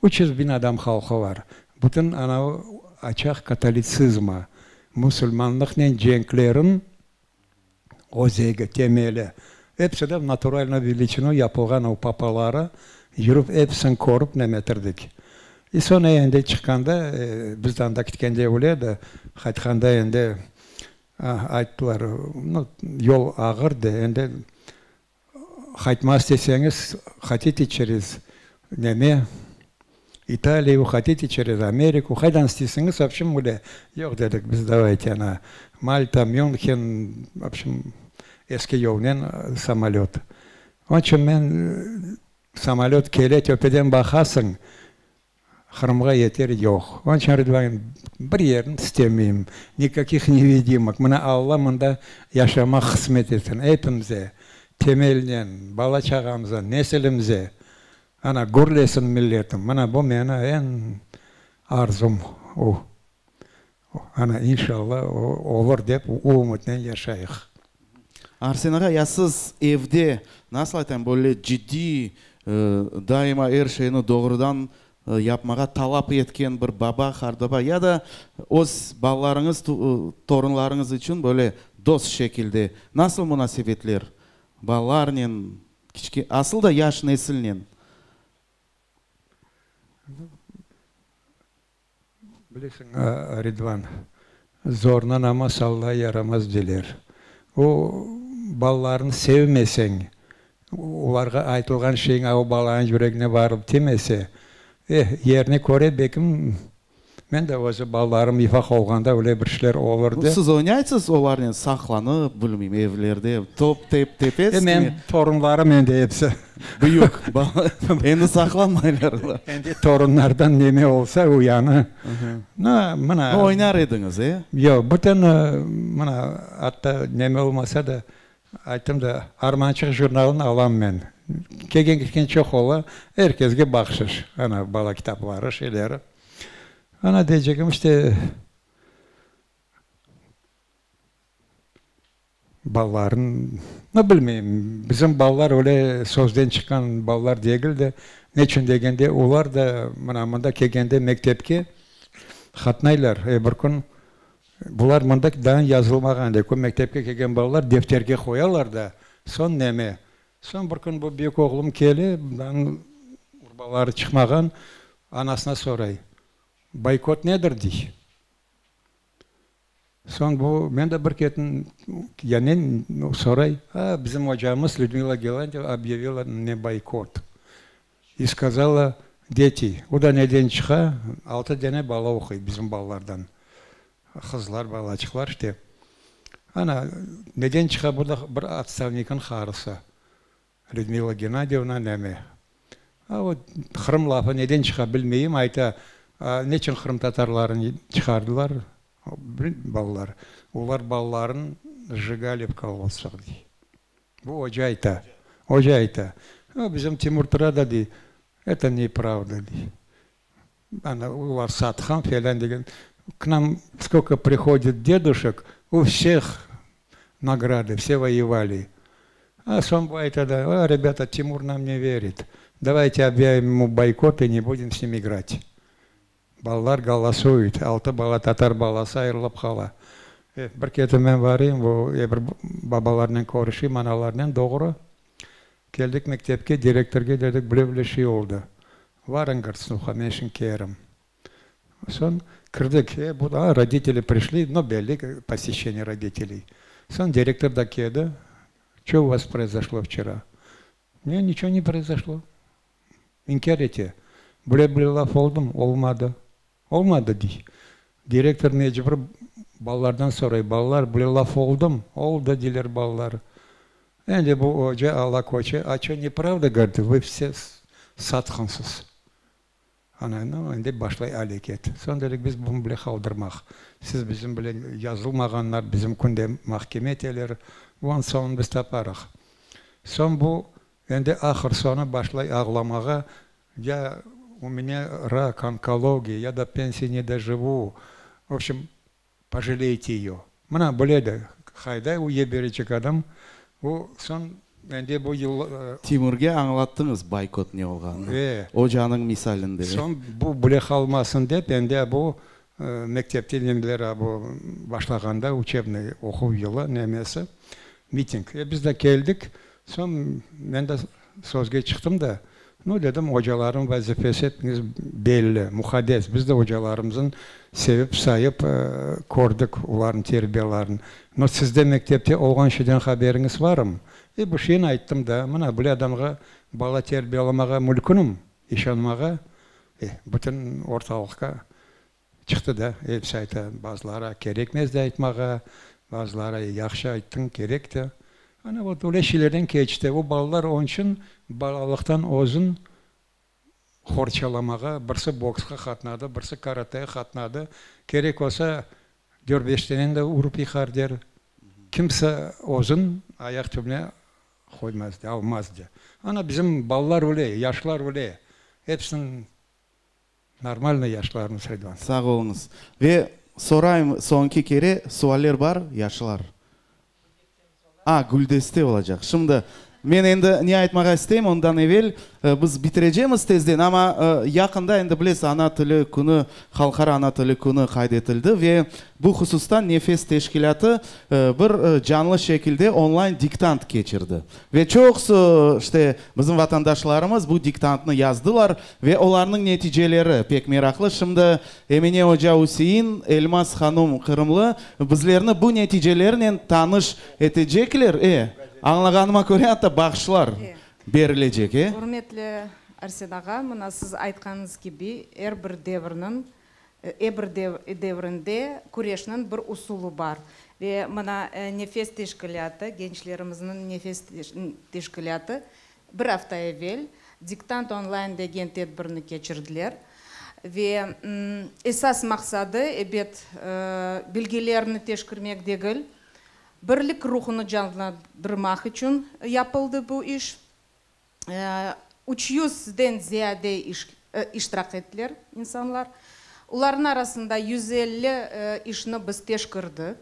300 biñ adam halqı bar. Bütün anavı açaq katolitsizma, musulmanlıqnen cenklerin özegi, temeli. Episi de naturalno veliçinu yapılğan o papaları yürip episini körip nemetirdik. I soñ endi çıqqanda, biz de anda kitkende öyle edi, qaytqanda endi ayttılar, nu, yol ağırdı, endi Qaytmaq isteseñiz, hotite çerez neme, İtaliyu, hotite çerez Ameriku, qaydan isteysiñiz, vobşem, öyle. Yoq, dedik, biz davayte ana, Malta, Münhen, vobşem, eski yolnen samolöt. Onıñ içün men. Samolöt kele, töpeden baqasıñ, Qırımğa yeter yoq. Onıñ içün Ridvan, bir yerini istemeyim, nikakih nevidimok. Mına Alla mında yaşamaq qısmet etsin epimize, temelinen, bala-çağamıza, nesilimize. Ana, gürlesin milletim. Mına bu meni eñ arzum o. Ana, inşalla, olur dep ümütnen yaşayıq. Arsen ağa, ya siz evde, nasıl aytayım, böyle ciddiy, daima er şeyni doğrudan yapmağa talap etken bir baba, qartbaba ya da öz balalarıñız, torunlarıñız içün böyle dost şekilde nasıl munasebetler balalarnen, kiçke, asıl da yaş nesilnen? Bilesiñ, Ridvan, zornan amma salla yaramaz deyler. O balalarnı sevmeseñ, olarğa aytılğan şeyiñ a o balanıñ yüregine barıp timese, eh, yerine köre bekim, men de özü balalarım ufaq olğanda öyle bir şeyler olurdı. Siz oynaysız olarnen saqlanıp, bilmeyim, evlerde top tep tepesiz mi? Menim torunlarım endi episi. Büyük, endi saqlanmaylar olar. Endi torunlardan neme olsa, o yanı. Mına. Oynar ediñiz, e? Yoq, bütün, mına, atta neme olmasa da, ayttım da, Armançıq jurnalını alam men. Kelgen-ketken çoq ola, er kesge bahşış, ana, bala kitapları, şeyleri. Ana, deycegim, işte, Balaların, no, bilmeyim, bizim balalar öyle sözden çıqqan balalar degil de, neçün degende, olar da mına mında kelgende mektepke qatnaylar, e bir kün bular mında daa yazılmağan edi, mektepke kelgen balalar defterge qoyalar da, soñ neme, soñ bir kün bu büyük oğlum kele, urbaları çıqmağan, anasına soray, boykot nedir, dey. Soñ bu, men de bir ketin, ya ne soray, a, bizim ocamız Lüdmila Gelantyeva obyavila ne boykot. I skazala, deti, o da neden çıqa, altı dene bala oquy bizim balalardan, qızlar, balaçıqlar işte. Ana, neden çıqa, bu da bir otstavnikniñ qarısı. Lüdmila Gennadyevna neme? A o Qırım lafı neden çıqa bilmeyim, ayta, neçün qırımtatarlarını çıqardılar, balalar, olar balaların sjigali v kolgospah, dey. Bu oca ayta, oca ayta. A bizim Timur tura da dey, eto nepravda, dey. Ana olar satqan felân degen. K nam skolko prihodit deduşek, u vseh nagrady, vse voyevali. A soñ bu ayta da, a, rebâta, Timur nam ne verit, davayte obyavim emu boykot i ne budem s nim igrat. Balalar golosuyut, altı bala tatar balası ayırılıp qala. Eh, bir kete men varayım, bu e bir babalarnen körüşeyim, analarnen, doğru. Keldik mektepke, direktorge dedik, bile-bile şey oldı. Varıñ, Grtsnuha, men şimdi kerim. Soñ kirdik, e, bu da roditeli prişli, no, belli, poseşçeniye roditeley. Soñ direktor da keldi, Ço u vas proizoşlo vçera? Ne, niço ne proizoşlo. İnkâr ete. Bile-bile laf oldum, olmadı. Olmadı, dey. Direktor mecbur balalardan soray, Balalar, bile laf oldım? Oldı, deyler balalar. Endi bu oca ala köçe, a ço nepravda, govorit, vı vse satqınsız. Ana, no, endi başlay aleket. Soñ dedik, biz bunı bile qaldırmaq. Siz bizim bile yazılmağanlar, bizim künde mahkeme eteler, onıñ soñun biz taparıq. Soñ bu endi ahır soñu başlay ağlamağa, Ya u menya rak, onkologiya, ya do pensiya ne dojivu, v obşem, pojaleyte eyo. Mına, böyle de, qayda o yeberecek adam, o soñ endi bu yıl. Timurge añlattıñız boykot ne olğanını, E. ocanıñ misalinde. Soñ bu bile qalmasın dep, endi bu mektepte nemeler bu başlağanda uçebnıy oquv yılı nemesi, miting. E, biz de keldik, soñ men de Sözge çıqtım da, nu, dedim, ocalarnıñ vazifesi epiñiz belli, muqaddes, biz de ocalarımıznı sevip sayıp kördik olarnıñ terbiyalarını. No, sizde mektepte olğan şeyden haberiñiz varmı? E, bu şeyni ayttım da, mına, böyle adamğa bala terbiyalamağa mülkünmi, işanmağa? E, bütün ortalıqqa Çıqtı da, episi ayta, bazıları kerekmez de aytmağa, bazıları yahşı ayttıñ, kerek de. Ana vot öyle şeylerden keçti. O balalar onıñ içün balalıqtan özün qorçalamağa, birisi boksqa qatnadı, birisi karatege qatnadı, kerek olsa dörbeştenen de urıp yıqar der. Kimse özün ayaq tübüne qoymaz de, almaz de. Ana bizim balalar öyle, yaşlar öyle. Episiniñ normalnıy yaşlarımız, Ridvan. Sağ oluñız. Ve sorayım soñki kere, sualler bar, yaşlar? A, güldeste olacaq. Şimdi, men endi ne aytmağa isteyim, ondan evel, biz bitirecemiz tezden, amma yaqında, endi bilesiz, Ana tili künü, Halqara ana tili künü qayd etildi ve bu hususta Nefes teşkilâtı bir canlı şekilde online diktant keçirdi. Ve çoqusı, işte, bizim vatandaşlarımız bu diktantnı yazdılar ve olarnıñ neticeleri pek meraqlı. Şimdi Emine oca Üsein, Elmaz hanum Qırımlı bizlerni bu neticelernen tanış etecekler, e, añlağanıma köre, atta bahşışlar berilecek, e? Ürmetli Arsen ağa, mına siz aytqanıñız kibi, er bir devirniñ, er bir devrinde küreşniñ bir usulı bar. Ve mına Nefes teşkilâtı, gençlerimizniñ Nefes teşkilâtı Bir afta evel Diktant online degen tedbirni keçirdiler ve esas maqsadı, ebet, bilgilerni teşkirmek degil, birlik ruhunı canlandırmaq içün yapıldı bu iş. Üç yüzden ziyade iştirak ettiler insanlar. Olarnıñ arasında 150 işni biz teşkirdik.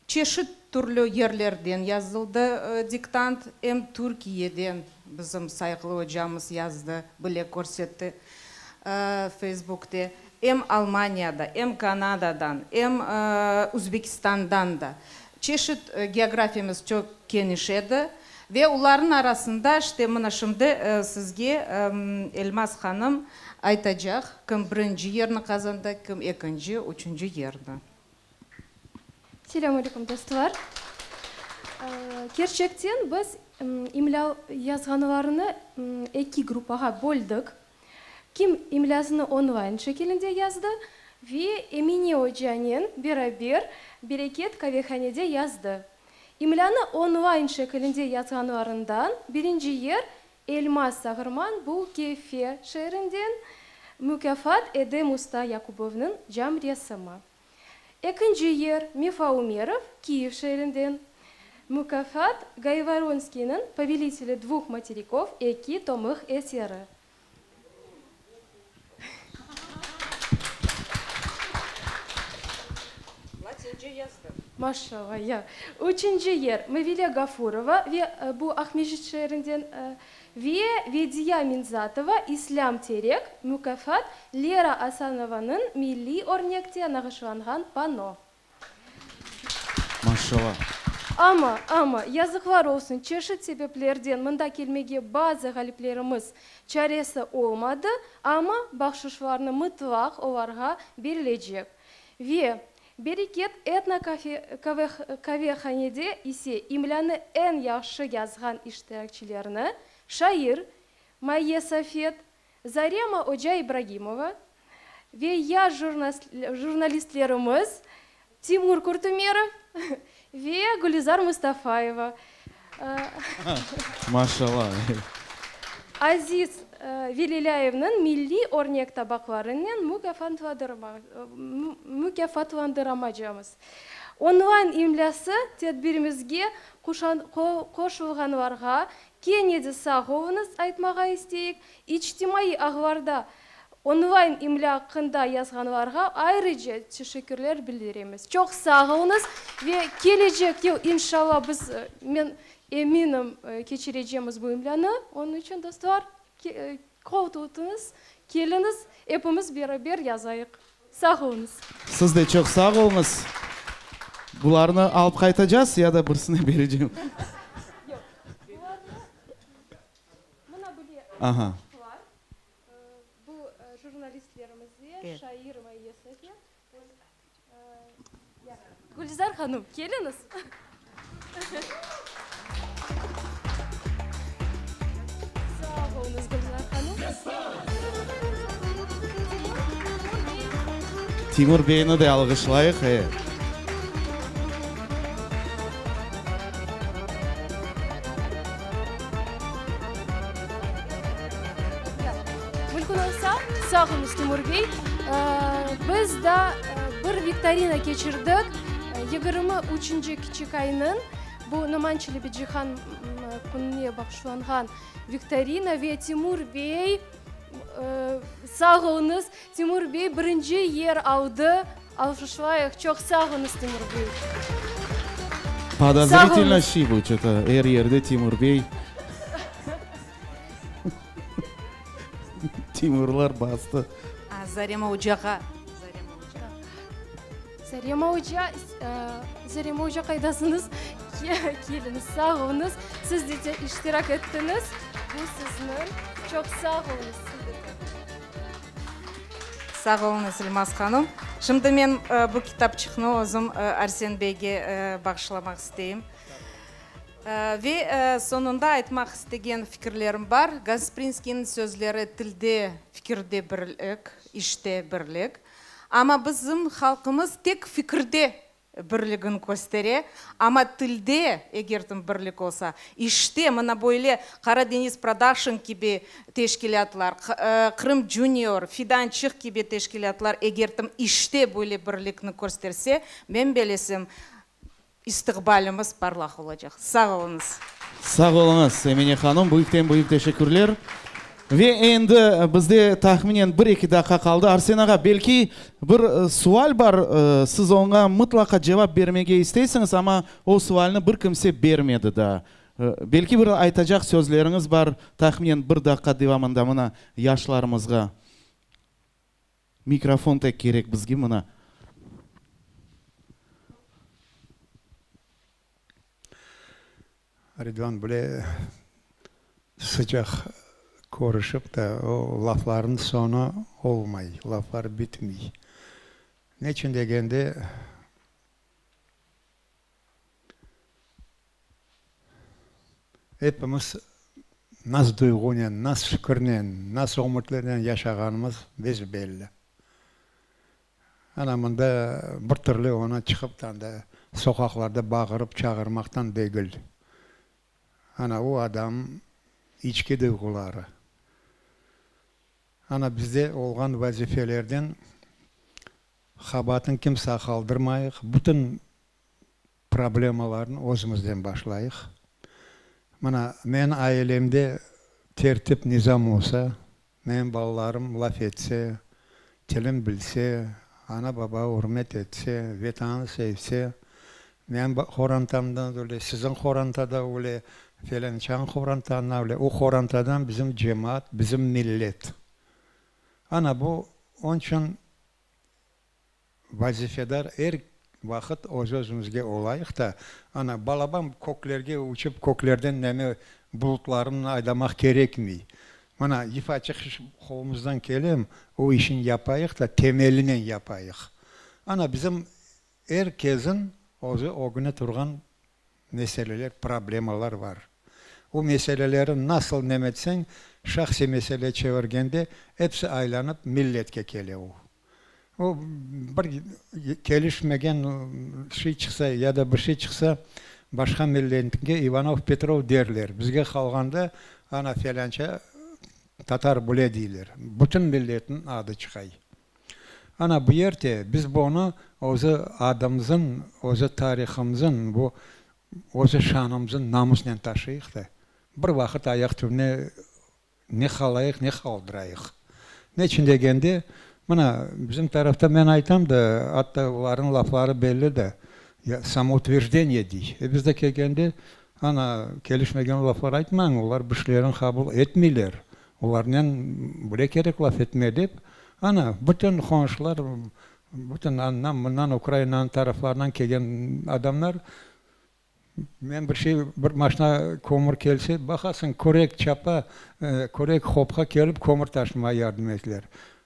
Çeşit türlü yerlerden yazıldı diktant, em Türkiyeden bizim sayğılı ocamız yazdı, bile körsetti Feysbukte, em Almaniyada, em Kanadadan, em Üzbekistandan da. Çeşit geografiyamız çoq keniş edi ve olarnıñ arasında işte mına şimdi sizge Elmaz hanım aytacaq, kim birinci yerni qazandı, kim ekinci, üçünci yerni. Selâm aleyküm, dostlar! Kerçekten biz imlâ yazğanlarını eki gruppağa böldik. Kim imlâsını onlayn şekilinde yazdı ve Emine ocanen beraber Bereket qavehanede yazdı. İmlânı onlayn şekilinde yazğanlarından birinci yer Elmaz Sağırman bu Kefe şeerinden, mukâfat Edem usta Yakubovnıñ cam resimi. Ekinci yer Mefa Ümerov, Kiyev şeerinden, mukâfat Gayvoronskiyniñ Poveliteli dvuh materikov eki tomlıq eseri. Latince yazdı. Maşallah, ya. Üçünci yer Mavile Gafurova ve bu Aqmescit şeerinden ve Vediya Minzatova, İslâm Terek, mukâfat Lera Asanovanıñ milliy örnekte nağışlanğan pano. Maşallah. Amma, amma, yazıqlar olsun, çeşit sebeplerden mında kelmege bazı ğaliplerimiz çaresi olmadı, amma bahşışlarnı mıtlaq olarğa berilecek. Ve Bereket etno qavehanede ise imlânı eñ yahşı yazğan iştirakçilerni şair Mayye Safet, Zarema oca İbragimova ve yaş jurnalistlerimiz Timur Kurtumerov ve Gülizar Mustafayeva. Maşallah. Aziz Velilâyevniñ milliy örnek tabaqlarınen mukâfatlandıramacamız. Onlayn imlâsı tedbirimizge qoşulğanlarğa kene de sağ oluñız aytmağa isteyik. İçtimaiy ağlarda onlayn imlâ aqqında yazğanlarğa ayrıca teşekkürler bildiremiz. Çoq sağ oluñız ve kelecek yıl inşallah biz, men eminim, keçirecemiz bu imlânı. Onıñ içün, dostlar, qol tutuñız, keliñiz, epimiz beraber yazayıq. Sağ oluñız. Siz de çoq sağ oluñız. Bularnı alıp qaytacağız ya da birisine berecem? Yoq, bularnı Mına bile Aha. çıqtılar. Bu jurnalistlerimize, şair Mayye Safi. Gülizar hanım, keliñiz. Sağ oluñız, Gülizar hanım. Timur beyni de alğışlayıq, e. olsa, sağ oluñız, Timur bey. Biz da bir viktorina keçirdik, 23-nci kiçik aynıñ, bu Noman Çelebicihan kününe bağışlanğan viktorina ve Timur bey, sağ oluñız, Timur bey birinci yer aldı. Alqışlayıq, çoq sağ oluñız, Timur bey. Podozritelno şiy bu ço-to, er yerde Timur bey. Timurlar bastı. Zarema ocağa. Zarema oca, Zarema oca qaydasıñız? Keliñiz, sağ oluñız. Siz de iştirak ettiñiz. Bu sizniñ. Çoq sağ oluñız. Sağ oluñız, İlmaz hanım. Şimdi men bu kitapçıqnı özüm Arsen beyge bağışlamaq isteyim. Ve soñunda aytmaq istegen fikirlerim bar. Gasprinskiyniñ sözleri tilde, fikirde birlik, işte birlik. Amma bizim halqımız tek fikirde birligin köstere, amma tilde egertim birlik olsa, işte mına böyle Qara deñiz prodakşn kibi teşkilâtlar, Qırım Junior, Fidançıq kibi teşkilâtlar egertim işte böyle birlikni kösterse, men belesem, istiqbalimiz parlaq olacaq. Sağ oluñız. Sağ oluñız, Emine hanım, büyükten büyük teşekkürler. Ve endi bizde tahminen bir-eki daqqa qaldı. Arsen ağa, belki bir sual bar, siz oña mıtlaqa cevap bermege isteysiñiz, amma o sualni bir kimse bermedi daa. Belki bir aytacaq sözleriñiz bar, tahminen bir daqqa devamında mına yaşlarımızğa. Mikrofon tek kerek bizge mına. Ridvan bile sıcaq körüşip de, o laflarnıñ soñu olmay, laflar bitmey. Neçün degende, epimiz nas duyğunen, nas fikirnen, nas ümütlernen yaşağanımız bes-belli. Ana mında bir türlü onı çıqıp da anda soqaqlarda bağırıp çağırmaqtan degil. Ana o adam içki duyğuları. Ana bizde olğan vazifelerden qabaatın kimsege qaldırmayıq, bütün problemalarnı özümizden başlayıq. Mına menim ailemde tertip nizam olsa, Menim balalarım laf etse, tilin bilse, ana-baba ürmet etse, Vetanı sevse, menim qorantamdan öyle, siziñ qorantada öyle, felençanıñ qorantandan öyle, o qorantadan bizim cemaat, bizim millet. Ana bu, onıñ içün Vazifedar er vaqıt öz-özümizge olayıq da, ana, balaban köklerge uçıp, köklerden neme bulutlarnı aydamaq kerekmey. Mına, yifaçıq iş qolumızdan kelem, o işin yapayıq da, temelinen yapayıq. Ana, bizim er kezin özü ögüne turğan meseleler, problemalar bar. O meseleleri nasıl nemetseñ, şahsiy mesele çevirgende, episi aylanıp milletke kele o. O, bir kelişmegen şey çıqsa ya da bir şey çıqsa, başqa milletke İvanov, Petrov derler. Bizge qalğanda, ana felânça tatar bile deyler. Bütün milletniñ adı çıqay. Ana bu yerde biz bunı özü adımızın, özü tarihımızın, bu özü şanımızın namusnen taşıyıq da, bir vaqıt ayaq tübüne Ne qalayıq, ne qaldırayıq. Neçün degende, mına, bizim tarafta men aytam da, atta olarnıñ lafları belli de, ya samoutvерждение dey. E bizde kelgende, ana, kelişmegen laflar aytmañ, olar bir şeylerni qabul etmeyler, olarnen bile kerek laf etme dep, ana, bütün qonşular, bütün andan, mından, Ukrainanıñ taraflarından kelgen adamlar Men bir şey, bir maşna kömür kelse, baqasıñ, kürek çapa, kürek hopqa kelip kömür taşımağa yardım eteler.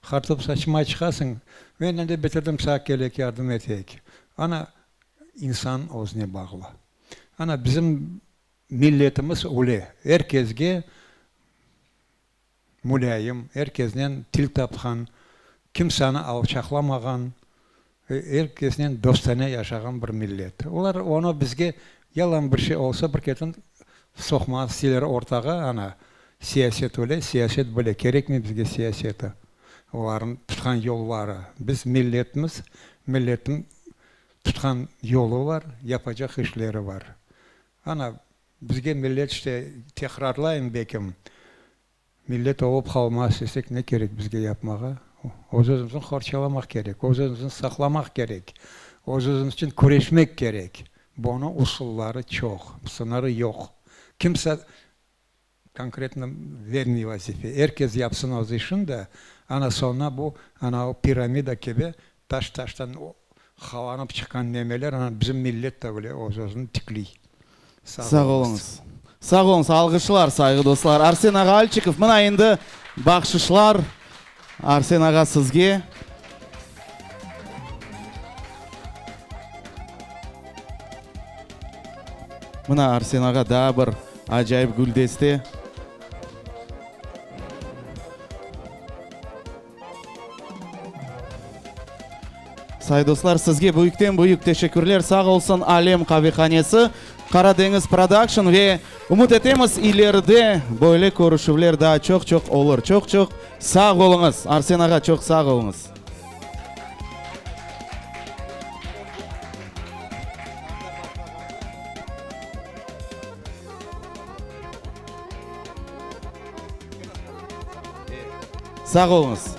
Qartop saçmağa çıqasıñ, men endi bitirdim, sağa kelek yardım eteyik. Ana, insan özüne bağlı. Ana, bizim milletimiz öyle, er kesge Mulâyim, er kesnen til tapqan, kimseni alçaqlamağan, er kesnen dostane yaşağan bir millet. Olar onı bizge yalan bir şey olsa bir ketin soqmağa isteyler ortağa, ana, siyaset öyle, siyaset böyle, kerekmey bizge siyaseti. Olarnıñ tutqan yolları. Biz milletmiz, milletniñ tutqan yolu bar, yapacaq işleri bar. Ana, bizge millet işte, tekrarlayım bekim, millet olıp qalmaz desek ne kerek bizge yapmağa? Öz-özümüzni qorçalamaq kerek, öz-özümüzni saqlamaq kerek, öz-özümüz içün küreşmek kerek. Bunıñ usulları çoq, sıñırı yoq. Kimse Konkretno vermey vazife. Er kes yapsın öz işin de, ana soñuna bu, ana o piramida kibi taş taştan halanıp çıqqan nemeler, ana bizim millet de öyle öz özüni tikliy. Sağ Sağ oluñız. Sağ oluñız. Alğışlar, sayğı dostlar. Arsen ağa Alçikov, mına endi bahşışlar Arsen ağa sizge. Mına Arsen ağa daa bir acayip güldeste. Say dostlar, sizge büyükten büyük teşekkürler. Sağ olsun Alem qavehanesi, Qaradeñiz Production ve ümüt etemiz ileride böyle körüşüvler daa çoq-çoq olur. Çoq-çoq sağ oluñız. Arsen ağa, çoq sağ oluñız. Sağ oluñız.